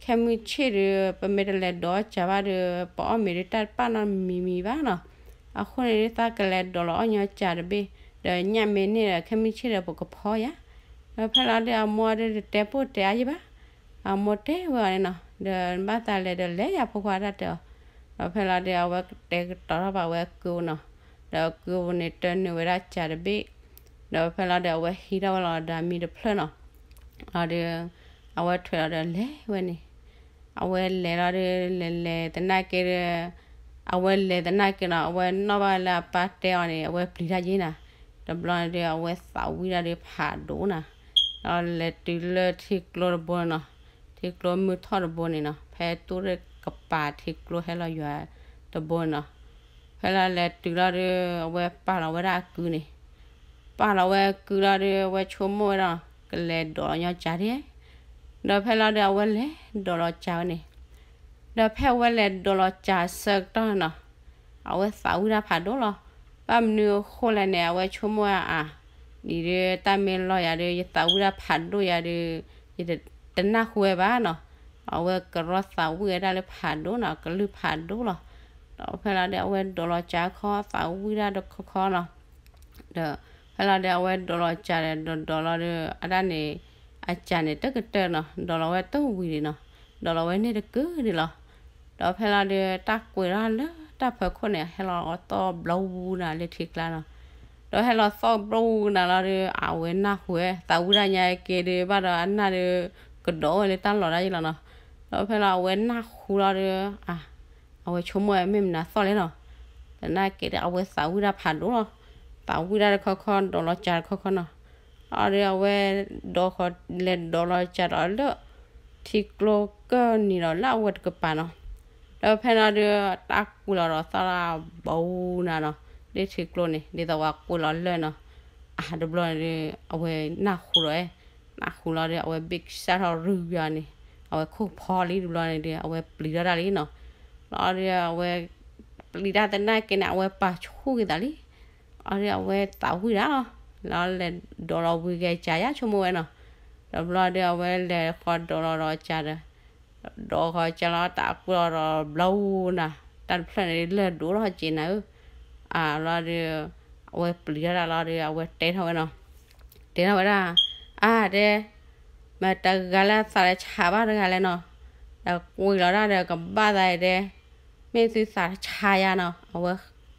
ခဲမုၢ်ဆ့ၣ်ဒုး ပမ့ၢ်တလဲၤဒိးအီၣ်စၢ်ဘၣ်ဒုး ပအီၣ်မ့ၤဒုးတၢ်တပာ်နီတမံၤမံၤဘၣ်နီၤ အဃိန့ၣ်ဒုး သးကလဲၤဒိးလီၤအီၣ်ညီစၢ်တဘ့ၣ် ဒီးညၣ်မ့ၢ်န့ၢ်ဒီး ခဲမုၢ်ဆ့ၣ်ဒီးပကဖီယါ ဒီးဖဲလီၤဒုးအမိၢ်ဒုးတတဲပိၢ်တဲအါယံၤဘၣ် အမိၢ်တဲဝဲအီၤန့ၣ်နီၤ ဒီးဘၣ်သးလဲၤဒီးလဲၤယၤဖိခွါတၢ်တဲအီၤ ဒီးဖဲလီၤဒုးအဝဲတဲကတီၤထီၣ်ဘၣ်ဝဲအကုၢ်နီၤ ဒီးအကုၢ်န့ၣ်တၢနုာ်ဝဲဒၣ်စၢ်တဘ့ၣ် ဒီးဖဲလီၤဒုးအဝဲဟံးထီၣ်ဝဲလီၤဒီးအမံတဖျၢၣ်နီၤ လီၤဒုး အဝဲထွဲလီၤဒီးလဲၤဝဲန့ၣ် အဝဲလဲၤလီၤဒုး လဲၤလဲၤသနာ်က့ဒုး အဝဲလဲၤသနာ်က့နီၤ အဝဲနီၣ်ဘၣ်လၢအပၢ်တဲအီၤန့ၣ် အဝဲပျံၤတၢ်ယ့ၢ်နၤ တဘျီန့ၣ်ဒုး အဝဲသးဝံၣ်တၢ်ဒုးဖးဒိၣ်နၤ ဒီးလဲၤတုၤလၢထံကျိတဘိနီၤ ထံကျိမုၢ်ထီၣ်တဘိန့ၣ်နီၤ ဖဲတိၢ်ရ့ၣ်ကပၤထံကျိဟဲလီၤယွၤတဘိန့ၣ်နီၤ ဖဲလီၤလဲၤတုၤလီၤဒုး အဝဲပာ်လီၤဝဲဒၣ်အကုၢ်န့ၣ် ပာ်လီၤဝဲအကုၢ်လီၤဒုး အဝဲဆိကမိၣ်ဝဲဒီး ကလဲၤဒိးလီၤညီစၢ်ဒၣ် ဒီးဖဲလီၤဒုး အဝဲလဲၤဒိးလီၤစၢ်ဝဲန့ၣ် ဒီးဖဲအဝဲလဲၤဒိးလီၤစၢ်ဆၢကတီၢ်နီၤ အဝဲသးဝံၣ်တၢ်ဖးဒိၣ်လီၤ. ဘၣ်မနုၤအဃိလဲၣ်န့ၣ် အဝဲဆိကမိၣ်ဝဲအါ ဒ်ဒုး တၢ်မ့ၢ်လီၤယၤဒုး ယသးဝံၣ်တၢ်ဖးဒိၣ်ယၤဒုး ယတနၢ်ဟူဝဲဘၣ်နီၤ. အဝဲကရီသးဝံၣ်ဝဲဒၣ်လၢဖးဒိၣ်နီၤ ကလုၢ်ဖးဒိၣ်လီၤ. ဒီးဖဲလီၤဒုး အဝဲဒိးလီၤစၢ်ခီ သးဝံၣ်တၢ်တခီခီနီၤ ဒီးဖဲလီၤဒုး အဝဲဒိးလီၤစၢ်ဒီး ဒိးဒိးလီၤဒုး အဒၣ်န့ၣ် အစၢ်န့ၣ်တကတၢၢ်နီၤ ဒိးလီၤဝဲတဝံၤဒံးနီၤ ဒိးလီၤဝဲန့ၣ်တကုာ်ဒံးလီၤ. ဒီးဖဲလီၤဒုး တၢ်ကွဲးထီၣ်လၢတၢ်ဖီခိၣ်န့ၣ် ဟဲလီၤသီၣ်ဘျီဝူနၤလၢထံကျါနီၤ. ဒီးဟဲလီၤသီၣ်ဘျီဝူနၤလီၤဒုး အဝဲနၢ်ဟူဝဲ သးဝံၣ်တၢ်ညါက့ၤဒုး ဘၣ်ဒီးအနၢ်ဒုး ကဒိးဝဲလၢတၢ်လီၢ်ဒၣ်ယံၤလီၤနီၤ. ဒီးဖဲလီၤအဝဲနၢ်ဟူလီၤဒုး အ အဝဲဆိကမိၣ်ဝဲမ့ၢ်မနုၤသီၣ်လဲၣ်နီၤ. သနာ်က့ဒီး အဝဲသးဝံၣ်တၢ်ဖးဒိၣ်လီၤ. သးဝံၣ်တၢ်တခီခီ ဒိးလီၤစၢ်တခီခီနီၤ. အဒီးအဝဲဒိးဃီၤ လဲၤဒိးလီၤစၢ်ဒီးလၢ ထံကျိကၢၢ်နံၤဒီးလၢအဝဲတကပၤနီၤ. ဒီးဖဲလီၤဒုး တၢ်ကွဲးလီၤဒီးသီၣ်လၢဘျီဝူနၤနီၤ. လၢထံကျိန့ၣ် ဒ်သိးပှၤကွဲးလီၤလၢာ်နီၤ. အတဘျီန့ၣ်ဒုး အဝဲနၢ်ဟူလီၤဝဲ နၢ်ဟူလီၤဒီး အဝဲဘ့ၣ်ကစၢ်ထီၣ်ရုၢ်ယၤန့ၣ် အဝဲခိၣ်ဖီလံတဘျီန့ၣ်ဒီး အဝဲပျံၤထီၣ်တၢ်လံနီၤ. လီၤဒီးအဝဲပျံၤတၢ်သနာ်က့န့ၣ် အဝဲပာ်ဆူၣ်က့ၤသးလံ. အဒီးအဝဲသးဝံၣ်တၢ်လီၤ. လီၤလဲၤဒိးလီၤဝံၤဂဲၤစၢ်ယါဆိကမိၣ်ဝဲနီၤ. တဘျီဒီးအဝဲလဲၤဃီၤဒိးလီၤဒီးစၢ်ဒီး ဒီးဃီၤစၢ်လီၤတၢ်ကွဲးလီၤဒီးဘျီဝူနၤ, တၢ်တဖျၢၣ်န့ၣ်လၢာ်ဒိၣ်ထီၣ်က့ၤနၤဧၢ, အလီၤဒီး အဝဲပျံၤထီၣ်တၢ်လီၤဒီး အဝဲတဲထီၣ်ဝဲနီၤ, တဲထီၣ်ဝဲဒၣ်, အါတဲ, မတၤတဂၤလၢအသးလၢဆးဘၣ်တဂၤလဲၣ်နီၤ, ဒီးကွံာ်လီၤတၢ်ဒီးကဘၣ်သးအံၤတဲ, မ့ၢ်သုသးဆါယၤနီၤ, အဝဲ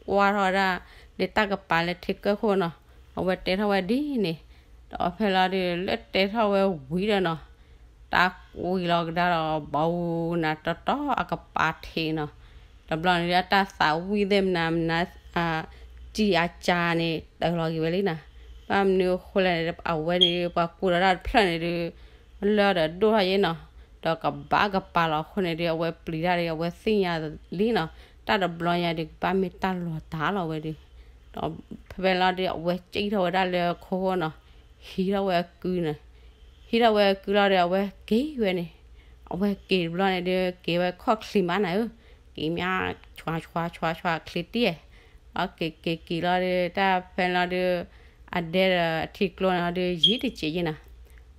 ကွၢ်ထီၣ်ဝဲဒၣ် လၢတၢ်ကပၤလၢထံကၢၢ်ခိၣ်နီၤ, အဝဲတဲထီၣ်ဝဲဒ်န့ၣ်, ဒီးဖဲလီၤဒုး လၢတဲထီၣ်ဝဲဝံၤဒီးနီၤ, တၢ်ကွံာ်လီၤကဒါဒီး ဘီနၤတီတီအကပၤထံးနီၤ, တဘျီန့ၣ်ဒုး အတၢ်သးဝံၣ်သ့ၣ်မနၤမနၤ စံၣ်အစၢန့ၣ် တၢၢ်လီၤက့ၤဝဲလံနီၤ, ဘၣ်မနုၤအဃိလဲၣ်န့ၣ် အဝဲန့ၣ် ပှၤကွံာ်လီၤတၢ်တဖျၢၣ်န့ၣ်ဒုး လၢဒီးဒိၣ်ထီၣ်ယဲနီၤ, ဒီးကဘၣ်ကပၤလီၤအဃိန့ၣ်ဒုး အဝဲပျံၤတၢ်ဒီး အဝဲသ့ၣ်ညါလံနီၤ, တၢ်တဘျီညါဒုး ကဘၣ်မ့ၢ်တၢ်လီၤတၢ်လီၤဝဲဒုး, ဒီးဖဲဖဲလီၤဒုး အဝဲစံၣ်ထီၣ်ဝဲဒၣ်လၢခိခိၣ်နီၤ, ဟံးထီၣ်ဝဲအကုန့ၣ်, ဟံးထီၣ်ဝဲအကုလီၤဒီး အဝဲက့ၤဝဲန့ၣ်, အဝဲက့ၤတဘျီန့ၣ်ဒုး က့ၤဝဲခီၣ်ချံမးနၤဧၢ, က့ၤမး ဆွါဆွါဆွါဆွါချံတံၢ်, အက့ၤက့ၤက့ၤလီၤဒုး တၢ်ဖဲလီၤဒုး အဒဲဒီးအထံကျိန့ၣ်ဒုး ယံၤတစဲးယဲနီၤ,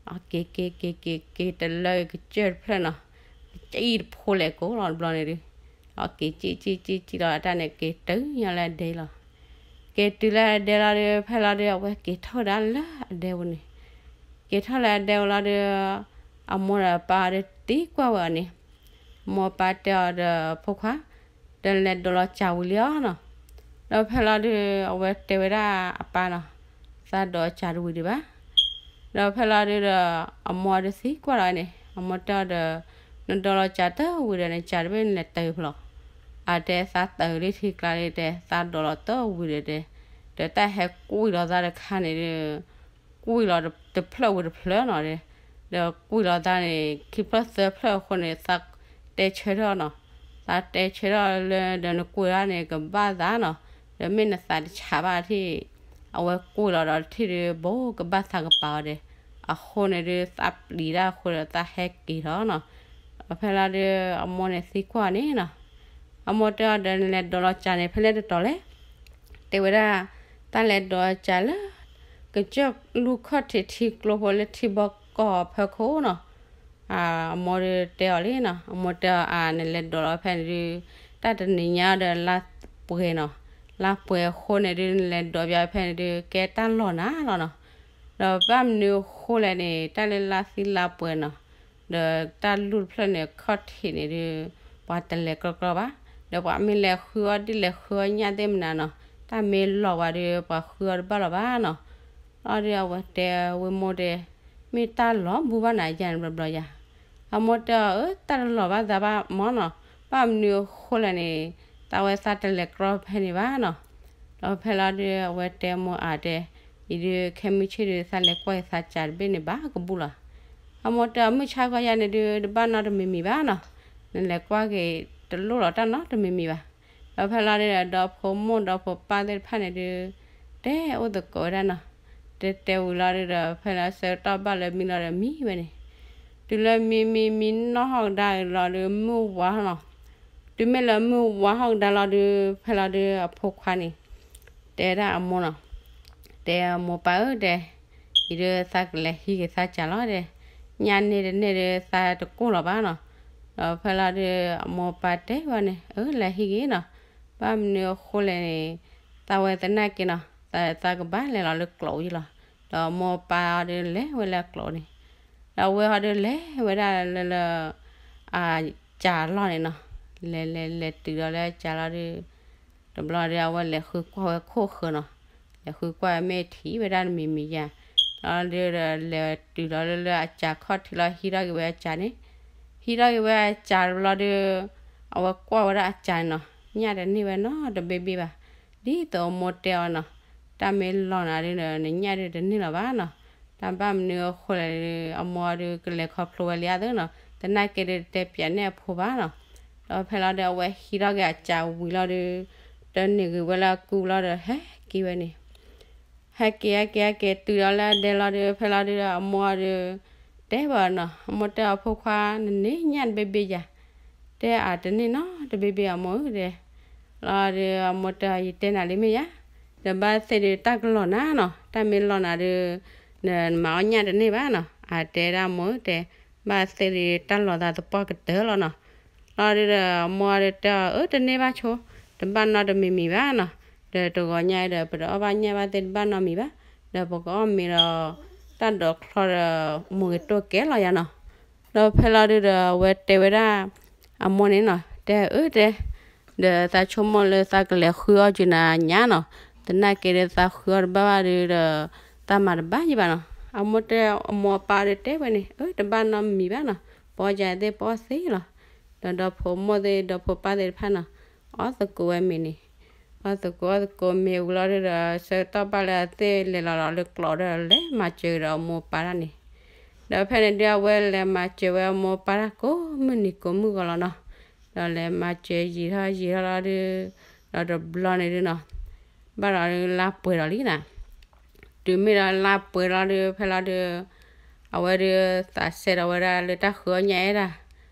အက့ၤက့ၤက့ၤက့ၤက့ၤတလၢကစၢၢ်တဖျၢၣ်နီၤ, ကစၢၢ်အံၤတဖိလဲၣ်ကိးလီၤတဘျီန့ၣ်ဒုး, အက့ၤက့ၤက့ၤက့ၤက့ၤလီၤ အတၢ်န့ၣ် က့ၤတုၤညါလၢအဒဲလီၤ, က့ၤတုၤလၢအဒဲလီၤဒုး ဖဲလီၤဒုး အဝဲက့ၤထီၣ်ဝဲဒၣ်လၢအဒဲပူၤန့ၣ်, က့ၤထီၣ်လၢအဒဲပူၤလီၤဒုး အမိၢ်ဒီးအပၢ်အီၤဒီးသံကွၢ်ဝဲအီၤန့ၣ်, အမိၢ်အပၢ်တဲအီၤဒီး ဖိခွါ, ဒီးနလဲၤဒိးလီၤစၢ်ဝံၤလံဧါနီၤ, ဒီးဖဲလီၤဒုး အဝဲတဲဝဲဒၣ်အပၢ်နီၤ, သးဒိးစၢ်တဝံၤဒံးဘၣ်, ဒီးဖဲလီၤဒုးဒီး အမိၢ်အီၤဒီးသံကွၢ်လီၤန့ၣ် အမိၢ်တဲအီၤဒီး နဒိးလီၤစၢ်တဝံၤဒီး နစၢ်တဘ့ၣ်နလဲၤတၢ်ဖဲလဲၣ်, အတဲသးတၢ်လၢထံကျါလံတဲ သးဒိးလီၤတဝံၤဒီးတဲ, ဒီးတၢ်ဟဲကွံာ်လီၤသးတခါန့ၣ်ဒုး ကွံာ်လီၤတဖျၢၣ်ဝံၤတဖျၢၣ်နီၤဒဲ, ဒီးကွံာ်လီၤသးန့ၣ် ခံဖျၢၣ်သၢဖျၢၣ်အဃိန့ၣ် သးတဲဆၢထၢၣ်နီၤ, သးတဲဆၢထၢၣ်လၢဒီးနကွံာ်တၢ်န့ၣ် ကဘၣ်သးနီၤ, ဒီးမ့ၢ်နသးတဆးဘၣ်ထံၣ် အဝဲကွံာ်လီၤဒီးထံၣ်ဒုး ဘိကဘၣ်သးကပၤအီၤဒဲ, အဃိန့ၣ်ဒုး သးပျံၤတၢ်အဃိဒီးသးဟဲက့ၤထီၣ်နီၤ, ဒီးဖဲလီၤဒုး အမိၢ်န့ၣ်သံကွၢ်န့ၣ်နီၤ, အမိၢ်တဲအီၤဒီးနလဲၤဒိးလီၤစၢ်န့ၣ် ဖဲလဲၣ်တတီၤလဲၣ် တဲဝဲဒၣ် တၢ်လဲၤဒိးစၢ်လၢ ကစၢၢ်လူၢ်ခီၣ်ထံးထံကျိဖိလၢထံဘီကီၢ်ဖၢခိၣ်နီၤ, အမိၢ်ဒုးတဲအီၤလံနီၤ, အမိၢ်တဲအီၤ အါ နလဲၤဒိးလီၤဖဲန့ၣ်ဒုး တၢ်တနံၤညါဒီးလါပှဲၤနီၤ, လါပှဲၤအဃိန့ၣ်ဒုး နလဲၤဒိးဘၣ်ဖဲန့ၣ်ဒုး ကဲတၢ်လီၢ်နၤလီၤနီၤ, ဒီးဘၣ်မနုၤအဃိလဲၣ်န့ၣ် တၢ်လၢလါသံလါပှဲၤနီၤ ဒီးတၢ်လူၢ်တဖျၢၣ်န့ၣ် ခီၣ်ထံးန့ၣ်ဒုး ပှၤတလဲၤကြီကြီဘၣ်, ဒီးပှၤမ့ၢ်လဲၤဃုအီၣ်ဒ်လဲၤဃုအီၣ်ညၣ်သ့ၣ်မနုၤနီၤ, တၢ်မ့ၢ်လီၤဝဲဒုး ပှၤဃုအီၣ်တဘၣ်လီၤဘၣ်နီၤ, လီၤဒုးအဝဲတဲဝဲမိၢ်တဲ, မ့ၢ်တၢ်လီၤဘူၣ်ဘၣ်နၤယၤန့ၣ်ဘျီဘျီယၤ, အမိၢ်တဲအီၤ အၢ တၢ်တလီၤဘၣ်သးဘၣ်မၢ်နီၤ, ဘၣ်မနုၤအဃိလဲၣ်န့ၣ် သးဝဲသးတလဲၤကြီဖဲန့ၣ်ဘၣ်နီၤ, ဒီးဖဲလီၤဒုးအဝဲတဲမိၢ်အါတဲ, အံၤဒုးခဲမုၢ်ဆ့ၣ်ဒုး သးလဲၤကွၢ်က့ၤသးစၢ်တဘ့ၣ်န့ၣ်ဘၣ်ကဘူၣ်လီၤ, အမိၢ်တဲအီၤ မုၢ်ဆါခီယၤန့ၣ်ဒုး တဘၣ်နီတမံၤမံၤဘၣ်နီၤ, နလဲၤကွၢ်က့ၤတလိၣ်လီၤတၢ်နီတမံၤမံၤဘၣ်, ဒီးဖဲလီၤဒုးဒီး ဒီဖိမိၢ်ဒီဖိပၢ်သ့ၣ်တဖၣ်န့ၣ်ဒုး တဲအိၣ်သကိးဝဲဒၣ်နီၤ, တဲတဲဝံၤလီၤဒုးဒီး ဖဲလီၤဆၢကတီၢ်ဘၣ်လၢမံလီၤဒီးမံဝဲန့ၣ်, တုၤလၢမံမံမံနီၢ်ဟီၣ်ကဒါလီၤဒုး မုၢ်ဝါနီၤ, တုၤမ့ၢ်လၢမုၢ်ဝါဟီၣ်ကဒါလီၤဒုး ဖဲလီၤဒုးအဖိခွါန့ၣ် တဲဒၣ်အမိၢ်နီၤ, တဲအမိၢ်ပၢ်ဧၢတဲ, အံၤဒုးသးကလဲၤဟံးက့ၤသးစၢ်လီၤတဲ, ညၣ်န့ၢ်တန့ၢ်ဒုးသးတကိၢ်လီၤဘၣ်နီၤ, ဒီးဖဲလီၤဒုး အမိၢ်ပၢ်တဲဝဲန့ၣ် အၢ လဲၤဟံးက့ၤနီၤ, ဘၣ်မနုၤအဃိလဲၣ်န့ၣ် သးဝဲသနာ်က့နီၤ သးကဘၣ်လဲၤလီၤလၢကျိးယံလီၤ, ဒီးအမိၢ်ပၢ်အီၤဒုးလဲၤဝဲလၢကျိးန့ၣ်, ဒီးအဝဲဟီဒုးလဲၤဝဲဒၣ်လၢလၢ အစၢ်လီၢ်န့ၣ်နီၤ, လဲၤလဲၤလဲၤတုၤဒီးလၢအစၢ်လီၤဒုး တဘျီဒီး အဝဲလဲၤဃုကွၢ်ဝဲခိၣ်ဃၢၤနီၤ, လဲၤဃုကွၢ်မ့ၢ်ထံၣ်ဝဲဒၣ်တမံၤမံၤယါ, လီၤဒုးဒီးလဲၤတုၤလီၤလၢလၢအစၢ်ခီၣ်ထံးလီၤ ဟံးထီၣ်က့ၤဝဲအစၢ်န့ၣ်, ဟံးထီၣ်က့ၤဝဲအစၢ်တဘျီဒီး အဝဲကွၢ်ဝဲဒၣ်အစၢ်န့ၣ်နီၤ, ညၣ်တန့ၢ်ဝဲနီတဘ့ၣ်ဘ့ၣ်ဘၣ်, ဒ်သိးအမိၢ်တဲအီၤနီၤ, တၢ်မ့ၢ်လီၤနၤဒုးဒီး နညၣ်ဒုးတန့ၢ်လီၤဘၣ်နီၤ, တၢ်ဘၣ်မနုၤအဃိလဲၣ်ဒုး အမိၢ်အီၤဒုးကလဲၤခီဖျိဝဲလံအသးနီၤ, သနာ်က့ဒုးတတဲပၠးန့ၢ်အဖိဘၣ်နီၤ, ဒီးဖဲလီၤဒုး အဝဲဟံးထီၣ်က့ၤအစၢ်ဝံၤလီၤဒုး တန့ၢ်ဂ့ၤဝဲလၢအကုလီၤဒီး ဟဲက့ၤဝဲန့ၣ်, ဟဲက့ၤဟဲက့ၤဟဲက့ၤတုၤဒီးလၢအဒဲလီၤဒုး ဖဲလီၤဒုးဒီး အမိၢ်အီၤဒုး တဲဘၣ်နီၤ, အမိၢ်တဲအီၤ ဖိခွါ နန့ၢ်ညၣ်တဘ့ၣ်ဘ့ၣ်ယါ, တဲအတန့ၢ်နီတဘ့ၣ်ဘ့ၣ်အမိၢ်ဧၢတဲ, လီၤဒုးအမိၢ်တဲအီၤ ယတဲနၤလံမ့ၢ်ယါ, ဒီးဘၣ်သ့ၣ်ဒုးတၢ်ကလီၤနၤနီၤ, တၢ်မ့ၢ်လီၤနၤဒုး နမၤအီၣ်ညၣ်တန့ၢ်ဘၣ်နီၤ, အတဲဒၣ်အမိၢ်ဧၢတဲ, ဘၣ်သ့ၣ်ဒုးတၢ်လီၤသးသပှၢ်ကတၢၢ်လီၤနီၤ, လီၤဒုးဒီးအမိၢ်အီၤဒုးတဲအီၤ အၢ တန့ၢ်ဘၣ်ဆိ, တဘၣ်နီတမံၤမံၤဘၣ်နီၤ, ဒီးတဂီၤညါအံၤဒီး ပတအီၣ်ဘၣ်ညၣ်ဘၣ်သ့ၣ်တဘၣ်နီတမံၤဘၣ်, ဒီးပကအီၣ်မ့ၤဒီး တၢ်ဒိးချီဒီး မိၢ်ဂ့ၤတိၢ်ကဲလီၤယါနီၤ, ဒီးဖဲလီၤဒုးဒီး အဝဲတဲဝဲဒၣ် အမိၢ်န့ၣ်နီၤ, တဲအၢတဲ ဒီးသးဆိကမိၣ်လၢသးကလဲၤဃုအီၣ်က့ၤနၤညါနီၤ, သနာ်က့ဒီးသးဃုအီၣ်တဘၣ်ဘၣ်ဒီး သးမၤတဘၣ်ယံၤဘၣ်နီၤ. အမိၢ်တဲ အမိၢ်အပၢ်ဒီးတဲဝဲန့ၣ် အၢ တဘၣ်နီတမံၤဘၣ်နီၤ, ပအီၣ်ကသ့ၣ်ပအီၣ်သ့လီၤ. ဒီးဒီဖိမိၢ်သ့ၣ် ဒီဖိပၢ်သ့ၣ်တဖၣ်နီၤ အီၣ်သကိးဝဲမ့ၤန့ၣ်, အီၣ်သကိးအီၣ်သကိးမ့ၤဝံၤလီၤဒီး ဆၢကတီၢ်ဘၣ်လၢအသ့ၣ်လဲၤလီၤလီၤလၢကျိးဒီး လဲၤမၤစၢၤဒီးအမိၢ်အပၢ်တၢ်န့ၣ်, ဒီးဖဲန့ၣ်ဒုးအဝဲလဲၤမၤစၢၤဝဲအမိၢ်အပၢ်တၢ်ကိးမုၢ်နံၤကိးမုၢ်ဂီၤလီၤနီၤ. ဒီးလဲၤမၤစၢၤယံာ်ထီၣ်ယံာ်ထီၣ်လီၤဒုး, ဒီးတဘျီန့ၣ်ဒုးနီၤ, ဘၣ်ဒီးလါပှဲၤဒီးလံနီၤ. တုၤမ့ၢ်ဒီးလါပှဲၤလီၤဒုး ဖဲလီၤဒုး အဝဲဒုးသးစဲဒီးဝဲဒၣ်လၢတၢ်ဃုအီၣ်ညၣ်အဲၣ်ဒၣ်,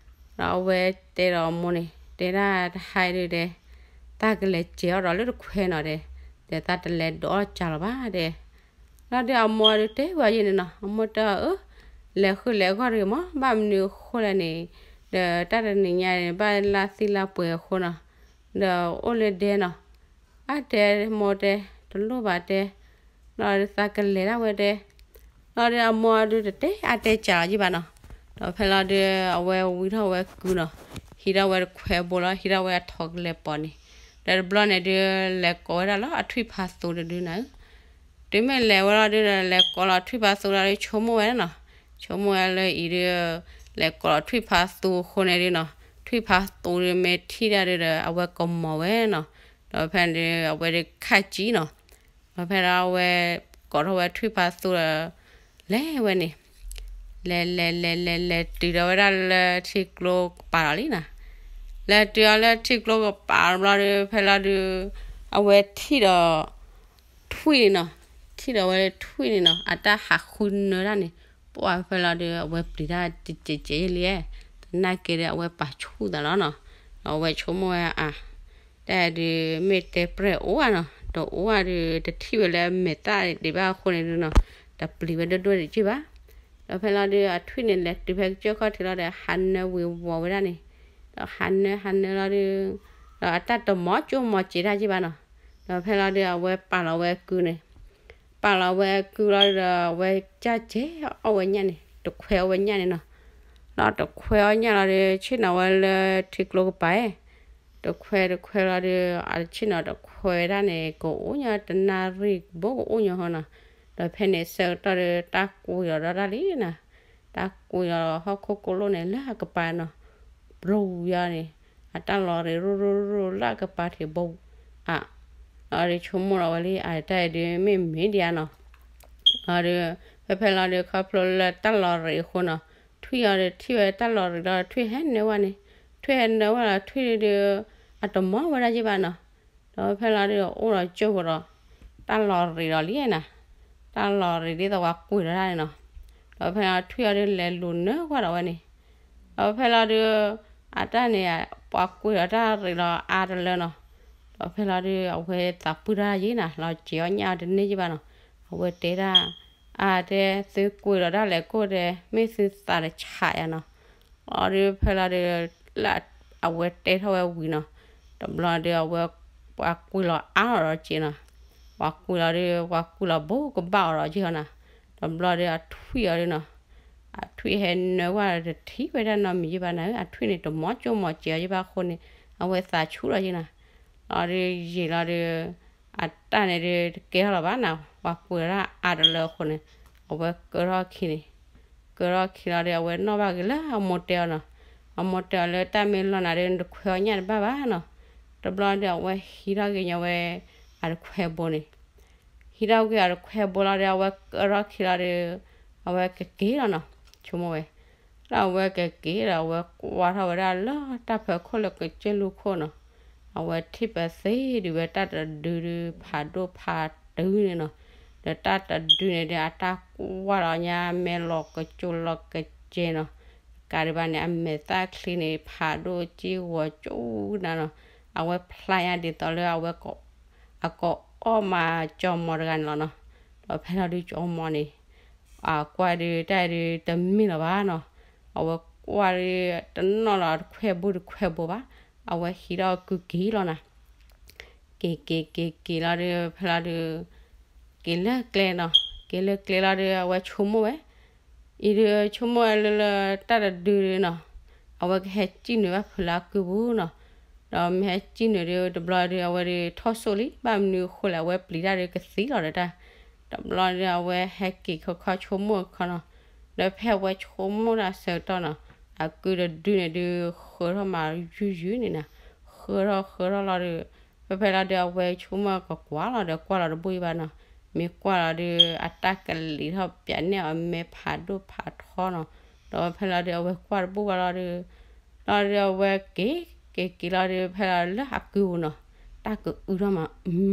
ဒီးအဝဲတဲဒီးအမိၢ်န့ၣ် တဲဒၣ်တဟါဒုးတဲ, တၢ်ကလဲၤစဲးအီၣ်ဒီးလၢတခွဲနီၤတဲ, ဒီးသးတလဲၤဒိးအီၣ်ကၢ်လီၤဘၣ်တဲ. လီၤဒုးအမိၢ်ဒုးတဲဝဲယဲန့ၣ်နီၤ, အမိၢ်တဲအီၤ အၢ လဲၤဃုလဲၤဂီၢ်တဂ့ၤမး ဘၣ်မနုၤအဃိလဲၣ်န့ၣ်, ဒီးတၢ်တနံၤညါန့ၣ်ဘၣ်လါသံလါပှဲၤအဃိနီၤ, ဒီးအိၣ်လၢဒဲနီၤ, အါတဲမိၢ်တဲ, တလိၣ်ဘၣ်တဲ, လီၤဒုးသးကလဲၤဒၣ်ဝဲတဲ, လီၤဒုးအမိၢ်ဒုးတတဲအါတဲကၢ်လီၤယံၤဘၣ်နီၤ. ဒီးဖဲလီၤဒုး အဝဲဝံထီၣ်ဝဲကုနီၤ, ဟံးထီၣ်ဝဲတခွဲဘိလီၤ ဟံးထီၣ်ဝဲအထီကလဲၤပိာ်န့ၣ်, ဒီးတဘျီန့ၣ်ဒုး လဲၤကိးဝဲဒၣ်လီၤအထွံၣ်ဖးသူတဒုနၤဧၢ. တုၤမ့ၢ်လဲၤဝဲလီၤဒုးဒီး လဲၤကိးလီၤထွံၣ်ဖးသူလီၤဒုး ဆိကမိၣ်ဝဲနီၤ, ဆိကမိၣ်ဝဲလၢအံၤဒုး လဲၤကိးလီၤထွံၣ်ဖးသူအဃိန့ၣ်ဒုးနီၤ, ထွံၣ်ဖးသူဒုးမ့ၢ်ထံၣ်ဒၣ်ဒုးဒီး အဝဲကမီၤဝဲနီၤ. ဒီးဖဲန့ၣ်ဒုး အဝဲဒုးခၣ်ကံနီၤ, ဒီးဖဲလီၤအဝဲ ကိးထီၣ်ဝဲထွံၣ်ဖးသူဒီး လဲၤဝဲန့ၣ်, လဲၤလဲၤလဲၤလဲၤလဲၤတုၤဒီးဝဲဒၣ်လၢထံကျိကပၤလီၤလံနီၤ. လဲၤတုၤအီၤလၢထံကျိကပၤတဘျီဒုး ဖဲလီၤဒုး အဝဲထံၣ်ဒီး ထွံၣ်န့ၣ်နီၤ, ထံၣ်ဒီးဝဲထွံၣ်န့ၣ်နီၤ အတၢ်ဟးဃုနၢတၢ်န့ၣ်, ပှၢ်ဖဲလီၤဒုး အဝဲပျံၤတၢ်တစဲးကဲးယဲလံ, သနာ်က့ဒီးအဝဲပာ်ဆူၣ်သးလီၤနီၤ. ဒီးအဝဲဆိကမိၣ်ဝဲအါ, တၢ်ဒုးမ့ၢ်တဲပြဲၢ်အိၣ်ဧါနီၤ, တအိၣ်ဧါဒုး တထံၣ်ဝဲလၢအမဲာ်သၣ်ဒံးဘၣ်အဃိန့ၣ်ဒုးနီၤ, တပျံၤဝဲဒိၣ်ဒိၣ်ဒံးက့ဘၣ်. ဒီးဖဲလီၤဒုး အထွံၣ်န့ၣ်လဲၤတုၤဖဲကစၢၢ်ခီၣ်ထံးလီၤဒီး ဟးနၢဝံၤဝီၤဝဲဒၣ်န့ၣ်, ဒီးဟးနၢဟးနၢလီၤဒုး, ဒီးအတၢ်တမီၤကၠိမီၤစဲးတၢ်က့ဘၣ်နီၤ. ဒီးဖဲလီၤဒုး အဝဲပာ်လီၤဝဲကုန့ၣ်, ပာ်လီၤဝဲကုလီၤဒီး အဝဲကစဲးအီၣ်ဝဲညၣ်န့ၣ် တခွဲအီၣ်ဝဲညၣ်န့ၣ်နီၤ. ဒီးတခွဲအီၣ်ညၣ်လီၤဒီး ဆ့ၣ်နီၤဝဲလၢထံကျိကပၤ, တခွဲတခွဲလီၤဒီး အဆ့ၣ်နီၤတခွဲဒၣ်န့ၣ် ကအိၣ်ညီတနၣ်ရံၣ်ဘိကအိၣ်ညီဟီနီၤ. ဒီးဖဲန့ၣ်ဆၢကတီၢ်ဒီး တၢ်ကွံာ်လီၤဒီးတၢ်လံနီၤ, တၢ်ကွံာ်လီၤဟီၣ်ခိၣ်ကိၣ်လိၣ်န့ၣ် လၢအကပၤနီၤ, ဘျီယါန့ၣ်, အတၢ်လီၤရံးရိၣ်ရိၣ်ရိၣ်လၢအကပၤထံးဘိ, အါ, လီၤဒီးဆိကမိၣ်လီၤဝဲလံ အတၢ်အံၤဒုး မ့ၢ်မ့ၢ်ဒံးဧါနီၤ. လီၤဒီး ဖဲဖဲလီၤဒီး ခီဖျိလၢတၢ်လီၤရံးအဃိနီၤ, ထွံၣ်အီၤဒီးထံၣ်ဝဲတၢ်လီၤရံးလီၤ ထွံၣ်ဟဲနၢဝဲန့ၣ်, ထွံၣ်ဟဲနၢဝဲလီၤ ထွံၣ်ဒုး အတမီၤဝဲဒၣ်ယ့ၢ်ဘၣ်နီၤ. ဒီးဖဲလီၤဒုး အိၣ်ဒီးကၠိၢ်ဖိဒီး တၢ်လီၤရံးလီၤလံနီၤ, တၢ်လီၤရံးဒ်သိးပှၤကွံာ်လီၤတၢ်န့ၣ်နီၤ. ဒီးဖဲလီၤထွံၣ်အီၤဒုး လဲၤလူၤနၢကွၢ်ဒီးဝဲန့ၣ်, ဒီးဖဲလီၤဒုး အတၢ်န့ၣ် ပှၤကွံာ်လီၤတၢ်ရံးလီၤအါတလၢနီၤ. ဒီးဖဲလီၤဒုး အဝဲသးပှၢ်တၢ်ယ့ၢ်နီၤ, လီၤစဲးအီၣ်ညၣ်အီၤတန့ၢ်ယ့ၢ်ဘၣ်နီၤ. အဝဲတဲဒၣ်, အါတဲ, သုကွံာ်လီၤတၢ်လဲၤကိၣ်တဲ, မ့ၢ်သုသးတဆးယါနီၤ. လီၤဒုးဖဲလီၤဒုး လၢအဝဲတဲထီၣ်ဝဲဝံၤနီၤ, တဘျီဒုး အဝဲ ပှၤကွံာ်လီၤအါထီၣ်ဒီးက့နီၤ, ပှၤကွံာ်လီၤဒုး ပှၤကွံာ်လီၤဘိကဘၣ်အီၤဒီးက့ဟီနီၤ. တဘျီဒုး အထွံၣ်အီၤဒုးနီၤ, အထွံၣ်ဟဲနၢဝဲဒီး တထံၣ်ဝဲဒၣ်နီတမံၤယ့ၢ်ဘၣ်နီၤ, အထွံၣ်န့ၣ် တမီၤကၠိမီၤစဲးအီၤယ့ၢ်ဘၣ်အဃိန့ၣ် အဝဲသးဆူၣ်လီၤယ့ၢ်နီၤ. လီၤဒုးယံာ်လီၤဒုး အတၢ်န့ၣ်ဒုး တကဲထီၣ်လီၤဘၣ်နီၤ, ပှၤကွံာ်လီၤတၢ်အါတလၢအဃိန့ၣ် အဝဲကၢထီၣ်ခံန့ၣ်, ကၢထီၣ်ခံလီၤဒီး အဝဲနီၣ်ဘၣ်က့ၤလၢအမိၢ်တဲအီၤနီၤ. အမိၢ်တဲအီၤလၢ တၢ်မ့ၢ်လီၤနၤဒီး နတခွဲးအီၣ်ညၣ်တဘၣ်ဘၣ်နီၤ. တဘျီဒီး အဝဲဟံးထီၣ်က့ၤညီဝဲ အတခွဲးဘိန့ၣ်, ဟံးထီၣ်က့ၤအတခွဲးဘိလီၤဒီး အဝဲကၢထီၣ်ခံလီၤဒီး အဝဲကက့ၤလီၤနီၤ, ဆိကမိၣ်ဝဲ လၢအဝဲကက့ၤဒီး အဝဲကွၢ်ထီၣ်ဝဲဒၣ်လၢတၢ်ဖၢခိၣ်လၢကစၢၢ်လူၢ်ခိၣ်နီၤ, အဝဲထံၣ်ပသ့ဒုးဝဲတၢ်တဒုဒုး ဖးဒိၣ်ဖးတုၤန့ၣ်နီၤ, ဒီးတၢ်တဒုန့ၣ်ဒီး အတၢ်ကွၢ်လီၤညါမဲာ်လီၤကစၢၢ်လီၤကစဲနီၤ, ကးဒံးဘၣ်န့ၣ် အမဲာ်သၣ်ချံန့ၣ် ဖးဒိၣ်ကံဂီၤကၠူနၤနီၤ, အဝဲဖျါညါဒ်သိးလၢအဝဲ အကအီၣ်မးကၠီမီၤတဂၤန့ၣ်လီၤနီၤ. ဒီးဖဲလီၤဒုးကၠီမီၤန့ၣ် အကွၢ်ဒုးတၢ်ဒုးတမ့ၢ်လီၤဘၣ်နီၤ, အဝဲကွၢ်ဒုးတနီၣ်လီၤတခွဲးဘိတခွဲးဘိဘၣ်, အဝဲဟံးထီၣ်ကုက့ၤလီၤနီၤ. က့ၤက့ၤက့ၤက့ၤလီၤဒုး ဖဲလီၤဒုး က့ၤလၢကျဲနီၤ, က့ၤလၢကျဲလီၤဒုး အဝဲဆိကမိၣ်ဝဲ အံၤဒုးဆိကမိၣ်ဝဲလၢလၢတၢ်တဒုဒုးနီၤ, အဝဲကဟဲစံၣ်နုာ်ဘၣ်ဖုးလၢအကုပူၤနီၤ. ဒီးမ့ၢ်ဟဲစံၣ်နုာ်ဒုး တဘျီဒုး အဝဲဒုးထီၣ်စိၣ်လံ, ဘၣ်မနုၤအဃိလဲၣ် အဝဲပျံၤတၢ်ဒုးကသံလီၤဒီးတၢ်. တဘျီဒုး အဝဲဟဲက့ၤခီခီဆိကမိၣ်ခီနီၤ, ဒီးဖဲအဝဲဆိကမိၣ်တၢ်ဆၢကတီၢ်နီၤ, အကုတဒုန့ၣ်ဒုး ဃၢထီၣ်မးယုၢ်ယုၢ်န့ၣ်နီၤ, ဃၢထီၣ်ဃၢထီၣ်လီၤဒီး ဖဲဖဲလီၤဒုး အဝဲဆိကမိၣ်ကကွၢ်လီၤဒီး ကွၢ်လီၤတဘူၣ်အံၤဘၣ်နီၤ, မ့ၢ်ကွၢ်လီၤဒုး အတၢ်ကလံၤထီၣ်ပၠးနဲၣ်အီၤမဲာ်ဖးဒိၣ်ဖးထီနီၤ, ဒီးဖဲလီၤဒုး အဝဲကွၢ်တဘူၣ်ဘၣ်လီၤဒုး လီၤဒုး အဝဲက့ၤက့ၤက့ၤလီၤဒုး ဖဲလီၤလၢအကုပူၤနီၤ, တၢ်ကအုထီၣ်မး အု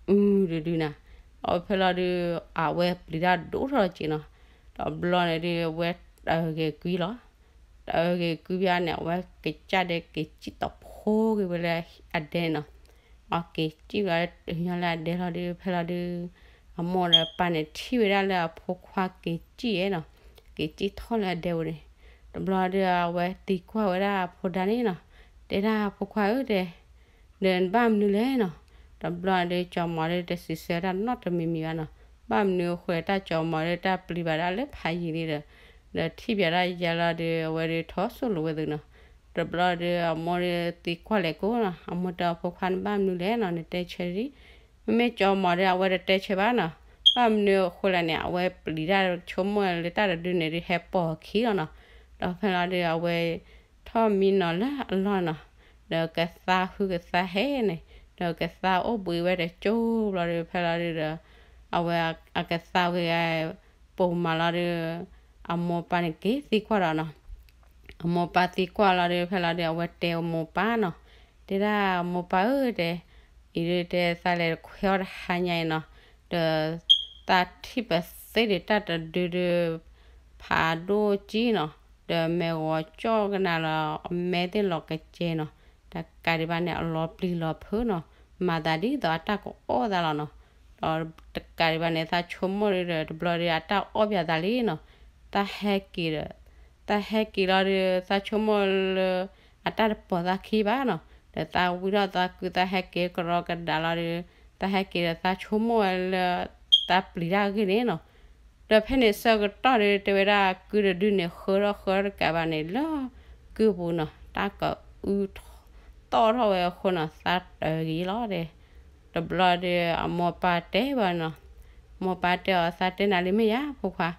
အုတဒုနီၤ, ဒီးဖဲလီၤဒုး အဝဲပျံၤတၢ်ဒိၣ်ထီၣ်စ့နီၤ, ဒီးဘျီန့ၣ်ဒုး အဝဲတဂဲၤကွံလီၤ တဂဲၤကွံဘၣ်န့ၣ် အဝဲကစၢ်ဒဲးက့ၤစံၣ်တီၤဖိဂ့ၤဝဲလၢအဒဲန့ၣ်နီၤ, အက့ၤစံၣ်ဝဲတညီလၢအဒဲလီၤဒုး ဖဲလီၤဒုး အမိၢ်ဒီးပၢ်န့ၣ်ထံၣ်ဝဲဒၣ်လၢအဖိခွါက့ၤစံၣ်နီၤ, က့ၤစံၣ်ထီၣ်လၢအဒဲပူၤန့ၣ်, တဘျီဒုး အဝဲသံကွၢ်ဝဲဒၣ်အဖိဒါန့ၣ်နီၤ, တဲဒၣ်အဖိခွါဧၢတဲ ဒီးနဘၣ်မနုၤလဲၣ်နီၤ, တဘျီဒုး ကၠီမီၤဒုး တစံးဆၢတၢ်နီတမံၤမံၤဘၣ်နီၤ, ဘၣ်မနုၤအဃိလဲၣ် တၢ်ကၠီမီၤဒုး တၢ်ပျံၤဘၣ်ဒၣ်လၢဖးယံၤလံဒီး ဒီးထံၣ်ပၠးဒၣ်ယဲလီၤဒုး အဝဲဒုးထီၣ်စိၣ်လိာ်ဝဲသုနီၤ, တဘျီဒုး အမိၢ်ဒုးသံကွၢ်လဲၤကိးနီၤ, အမိၢ်တဲအဖိခွါန့ၣ် ဘၣ်မနုၤလဲၣ်နီၤ နတဲဆၢဒံး, မ့မ့ၢ်ကၠီမီၤဒုး အဝဲတတဲဆၢဘၣ်နီၤ, ဘၣ်မနုၤအဃိလဲၣ်န့ၣ် အဝဲပျံၤတၢ်ဆိကမိၣ်လၢတၢ်တဒုန့ၣ်ဒုး ဟဲပိာ်အခံလီၤနီၤ, ဒီးဖဲလီၤဒုး အဝဲ ထီၣ်မံနီၤလၢအလီၢ်နီၤ, ဒီးကသါဟုကသါဟဲန့ၣ်, ဒီးကသါအိၣ်ဘှံးဝဲတကၠိဘျီဒုး ဖဲလီၤဒုးဒီး အဝဲအကသါဝဲ ပိာ်မၤလီၤဒုး အမိၢ်ပၢ်န့ၣ်က့ၤသံကွၢ်ဒီးနီၤ, အမိၢ်ပၢ်သံကွၢ်လီၤဒုး ဖဲလီၤဒုး အဝဲတဲအမိၢ်ပၢ်နီၤ, တဲဒၣ်မိၢ်ပၢ်ဧၢတဲ, အံၤဒုးတဲ သးလဲၤခွဲးအီၣ်တဟါညါအံၤနီၤ, ဒီးသးထံၣ်ပသ့ၣ်ဒုး တၢ်တဒုဒုး ဖးဒိၣ်ကံနီၤ, ဒီးမဲာ်ဂီၤကၠီၣ်ကနၣ်လီၤ အမဲာ်သ့ၣ်လီၤကစဲနီၤ, တကးဒံးဘၣ်န့ၣ် အလီၤပျံၤလီၤဖုးနီၤ, မၤသးဒ်သိးအတၢ်ကအီၣ်သးလီၤနီၤ, ဒီးတကးဒံးဘၣ်န့ၣ် သးဆိကမိၣ်ဒုးဒီး တဘျီဒုး အတၢ်အီၣ်ပၠးသးလံနီၤ, တၢ်ဟဲက့ၤဒီး တၢ်ဟဲက့ၤလီၤဒုး သးဆိကမိၣ်လၢ အတၢ်တပိာ်သးခံဘၣ်နီၤ, ဒီးသးဝံထီၣ်သးကု သးဟဲက့ၤကရီကဒါလီၤဒုး သးဟဲက့ၤဒီးသးဆိကမိၣ်ဝဲလၢ သးပျံၤတၢ်အဂ့ၢ်န့ၣ်နီၤ, ဒီးဖဲန့ၣ်ဆၢကတီၢ်ဒုး တဲဝဲဒၣ်ကုတဒုန့ၣ် ဃၢထီၣ်ဃၢထီၣ်တကးဘၣ်န့ၣ် လၢကုပူၤနီၤ တၢ်ကအုထီၣ်သီၣ်ထီၣ်ဝဲအဃိနီၤ သးတၢ်ဂ့ၤလီၤတဲ, တဘျီဒုး အမိၢ်ပၢ်တဲဘၣ်နီၤ, မိၢ်ပၢ်တဲအီၤ သးတဲနၤလံမ့ၢ်ယါဖိခွါ,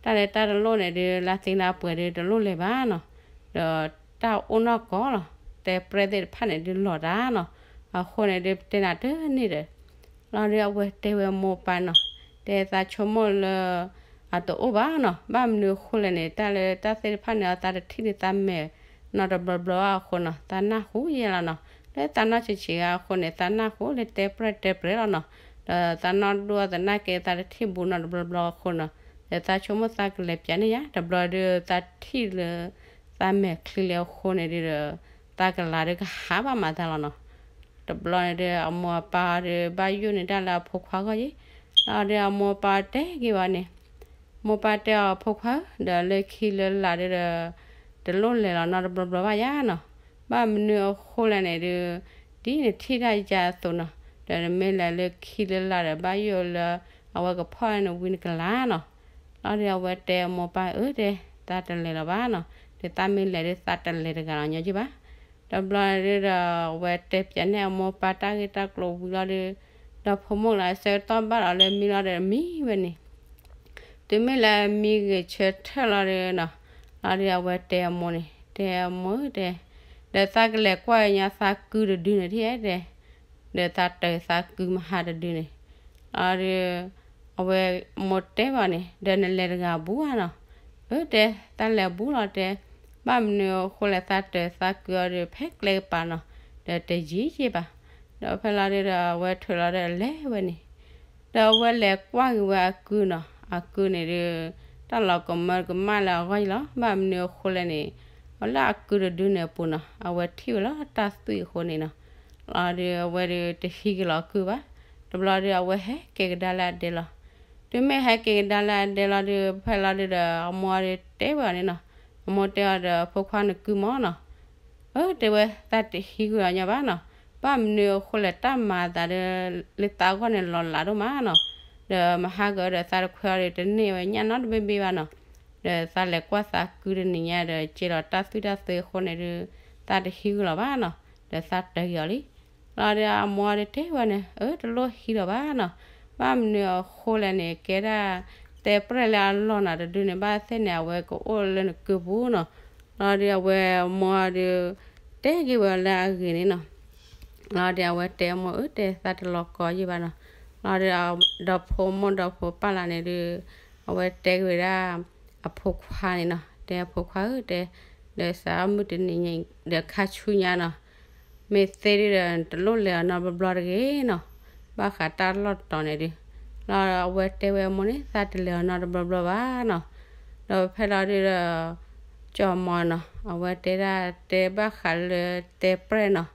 တၢ်လၢတၢ်တလိၣ်န့ၣ်ဒုး လၢသ့ၣ်နၢ်ပှဲၤဒုးတလိၣ်လဲၤဘၣ်နီၤ, ဒီးတၢ်အိၣ်နီၢ်ကီၢ်လီၤ, တဲပြဲၢ်သ့ၣ်တဖၣ်န့ၣ်ဒုးလီၤတၢ်နီၤ, အဃိန့ၣ်ဒုး ပတဲနၤတန့ၢ်ဒီး လီၤဒုးအဝဲတဲဝဲမိၢ်ပၢ်နီၤ, တဲသးဆိကမိၣ်လၢ အတအိၣ်ဘၣ်နီၤ, ဘၣ်မနုၤအဃိလဲၣ်န့ၣ် တၢ်လၢတၢ်သ့ၣ်တဖၣ်န့ၣ် အသးတထံၣ်ဒုးသးမဲာ်နီတဘျီဘျီဘၣ်အဃိနီၤ သးနၢ်ဟူယဲလီၤနီၤ, လၢသးနီၢ်ဆံးဆံးဂၤအဃိန့ၣ် သးနၢ်ဟူလၢတဲပြဲၢ်တဲပြဲၢ်လီၤနီၤ, ဒီးသးနီၢ်ဒိၣ်သနာ်က့ သးတထံၣ်ဘူးနီတဘျီဘျီအဃိနီၤ, ဒီးသးဆိကမိၣ်သးကလဲၤပၠးန့ၢ်ယါ တဘျီဒုးသးထံၣ်လၢ သးမဲာ်ချံလၢအဃိန့ၣ်ဒုးဒီး သးကလၤဒုးကဟးဘၣ်မၤသးလီၤနီၤ. တဘျီန့ၣ်ဒုး အမိၢ်အပၢ်အီၤဒုး ဘၣ်ယိၣ်န့ၢ်တၢ်လၢအဖိခွါဂီၢ်ယံၤ, လီၤဒုးအမိၢ်အပၢ်တဲက့ၤဝဲန့ၣ်, မိၢ်ပၢ်တဲအီၤ ဖိခွါဧၢ, ဒီးလၢခံလၢလာ်ဒုးဒီး တလိၣ်လဲၤလီၤနီတဘျီဘျီဘၣ်ယါနီၤ, ဘၣ်မနုၤအဃိလဲၣ်န့ၣ်ဒုး ဒ်နထံၣ်တၢ်ယါအသိးနီၤ, ဒီးနမ့ၢ်လဲၤလၢခံလၢလာ်ဒီး ဘၣ်ယိၣ်လၢအဝဲကဖီၣ်နဝံနကလၤနီၤ. လီၤဒုးအဝဲတဲအမိၢ်ပၢ် အၢတဲ, သးတလဲၤလီၤဘၣ်နီၤ, ဒီးသးမ့ၢ်လဲၤဒုးသးတလဲၤတဂၤလီၤညီက့ဘၣ်. တဘျီဒုးဒီး အဝဲတဲပၠးန့ၢ်အမိၢ်ပၢ်တၢ်ဂ့ၢ်တၢ်ကျိၤဝံၤလီၤဒုး, ဒီဖိမိၢ်လၢအဆၢကတီၢ်ဘၣ်ဒီးလၢမံလီၤဒီးမံဝဲန့ၣ်, တုၤမ့ၢ်လၢမံဂ့ၤဆၢထၢၣ်လီၤဒုးနီၤ, လီၤဒုးအဝဲတဲအမိၢ်န့ၣ်, တဲအမိၢ်ဧၢတဲ, ဒီးသးကလဲၤကွၢ်ကညီသးကုတဒုန့ၣ်ထံၣ်ဧါတဲ ဒီးသးတၢၤသးကုမဟါတဒုန့ၣ်, လီၤဒုး အဝဲမိၢ်တဲဘၣ်န့ၣ်, ဒီးနလဲၤတဂၤဘူးဧါနီၤ, အၢတဲ, သးလဲၤဘူးလီၤတဲ, ဘၣ်မနုၤအဃိလဲၣ်သးတၢၤသးကုအီၤဒီးဖဲကျဲကပၤနီၤ, ဒီးတယံာ်ယံာ်ဘၣ်. ဒီးဖဲလီၤဒုးဒီးအဝဲထုးလီၤဒီးလဲၤဝဲန့ၣ်, ဒီးအဝဲလဲၤကွၢ်က့ၤဝဲအကုနီၤ, အကုန့ၣ်ဒုး တၢ်လီၤကမၢကမၣ်လၢအဂီၢ်ယံၤလီၤ. ဘၣ်မနုၤအဃိလဲၣ်န့ၣ်, အလၢအကုတဒုန့ၣ်အပူၤနီၤ, အဝဲထံၣ်ဝဲလီၤတၢ်သွံၣ်အဃိန့ၣ်နီၤ, လီၤဒုးအဝဲဒုးတဟံးက့ၤလီၤအကုဘၣ်. တဘျီဒုးအဝဲဟဲက့ၤကဒါလၢအဒဲလီၤ. တုၤမ့ၢ်ဟဲက့ၤကဒါလၢအဒဲလီၤဒုး ဖဲလီၤဒုးဒီး အမိၢ်အီၤဒုးတဲဝဲအီၤန့ၣ်နီၤ, အမိၢ်တဲအီၤဒီး ဖိခွါနကုမီၤနီၤ, အၢ တဲဝဲ သးတဟံးကွံာ်အီၤညီဘၣ်နီၤ, ဘၣ်မနုၤအဃိလဲၣ်တၢ်မၤအသးဒီး လၢသးဂီၢ်န့ၣ် လီၤလးဒိၣ်မးနီၤ, ဒီးမဟါကဒီးသးတခွဲးအီၤဒီး တန့ၢ်ဝဲညၣ်နီတဘ့ၣ်ဘ့ၣ်ဘၣ်နီၤ, ဒီးသးလဲၤကွၢ်သးကုတနံၤညါဒီး ကဲလီၤတၢ်သွံၣ်တၢ်သွဲအဃိန့ၣ်ဒုး သးတဟံးကွံာ်လီၤဘၣ်နီၤ. ဒီးသးတၢ်က့ၤအီၤလံ. လီၤဒီးအမိၢ်ဒီးတဲဝဲန့ၣ် အၢ တလိၣ်ဟံးဒီးဘၣ်နီၤ, ဘၣ်မနုၤအဃိလဲၣ်န့ၣ် ကဲဒၣ်တဲပြဲၢ်လၢအလီၢ်နီၤ တဒုန့ၣ် ဘၣ်သ့ၣ်န့ၣ် အဝဲကအိၣ်လၢနကုပူၤနီၤ. လီၤဒီးအဝဲအမိၢ်ဒီး တဲက့ၤဝဲလၢအဂ့ၢ်န့ၣ်နီၤ. လီၤဒီးအဝဲတဲမိၢ် အၢ တဲသးတလီၤကီးယံာ်ဘၣ်နီၤ. လီၤဒီးဒီဖိမိၢ်ဒီဖိပၢ်လၢ်န့ၣ်ဒုး အဝဲတဲက့ၤဝဲဒၣ် အဖိခွါန့ၣ်နီၤ, တဲအဖိခွါဧၢ တဲ, ဒီးစးမုၢ်တနံၤညါ ဒီးခါဆူညါနီၤ, မ့ၢ်သ့ဒုးဒီး တလိၣ်လဲၤအီၤနီတဘျီဘျီတဂ့ၤနီၤ, ဘၣ်ဃးတၢ်လီၢ်တတီၤန့ၣ်ဒုး. လီၤအဝဲတဲဝဲအမိၢ်န့ၣ် သးတလဲၤအီၤနီတဘျီဘျီဘၣ်နီၤ. ဒီးဖဲလီၤဒုးဒီး ကၠီမီၤနီၤ အဝဲတဲဒၣ်တဲဘၣ်ဃးလၢတဲပြဲၢ်နီၤ,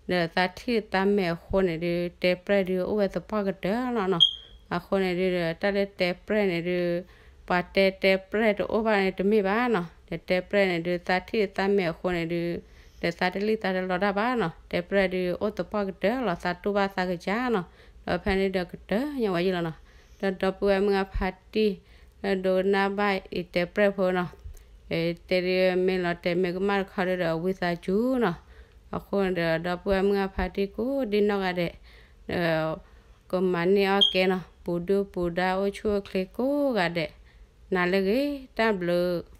ဒီးသးထံၣ်သးမဲာ်အဃိန့ၣ်ဒုး တဲပြဲၢ်ဒုးအိၣ်ဝဲသပှၢ်ကတၢၢ်လီၤနီၤ. အဃိန့ၣ်ဒုးဒီး တၢ်လၢတဲပြဲၢ်န့ၣ်ဒုး ပှၤတဲတဲပြဲၢ်တအိၣ်ဘၣ်န့ၣ်တမ့ၢ်ဘၣ်နီၤ. ဒီးတဲပြဲၢ်န့ၣ်ဒုး သးထံၣ်သးမဲာ်အဃိန့ၣ်ဒုး ဒီးသးတလံၣ်သးတလီတၢ်ဘၣ်နီၤ. တဲပြဲၢ်ဒုးအိၣ်သပှၢ်ကတၢၢ်လီၤ သးတူၢ်ဘၣ်သးကစၢ်နီၤ. ဒီးဖဲန့ၣ်ဒီးကတၢၢ်ညါဝဲယံာ်လီၤနီၤ. ဒီးဒီပုၢ်ဝဲၢ်မုၢ်အဖါတံၢ် လၢဒိကနၣ်ဘၣ်အံၤတဲပြဲၢ်ဖိနီၤ, တဲဒုးမ့ၢ်လီၤတဲာ်မ့ၢ်ကမၣ်တခီဒုးဒီးဝံသးစူၤနီၤ. အဃိန့ၣ်ဒီး ဒီပုၢ်ဝဲၢ်မုၢ်အဖါတံၢ်ကိးဒ်နီၢ်ဂၤဒဲး ဒီး ကမၤန့ၢ်အီၣ်ကဲနီၤ, ပူၤဒုၣ်ပူၤဒါအိၣ်ဆူၣ်အိၣ်ချ့ကိးဂၤဒဲး, နၤလၢဂ့ၤ တၢ်ဘျုး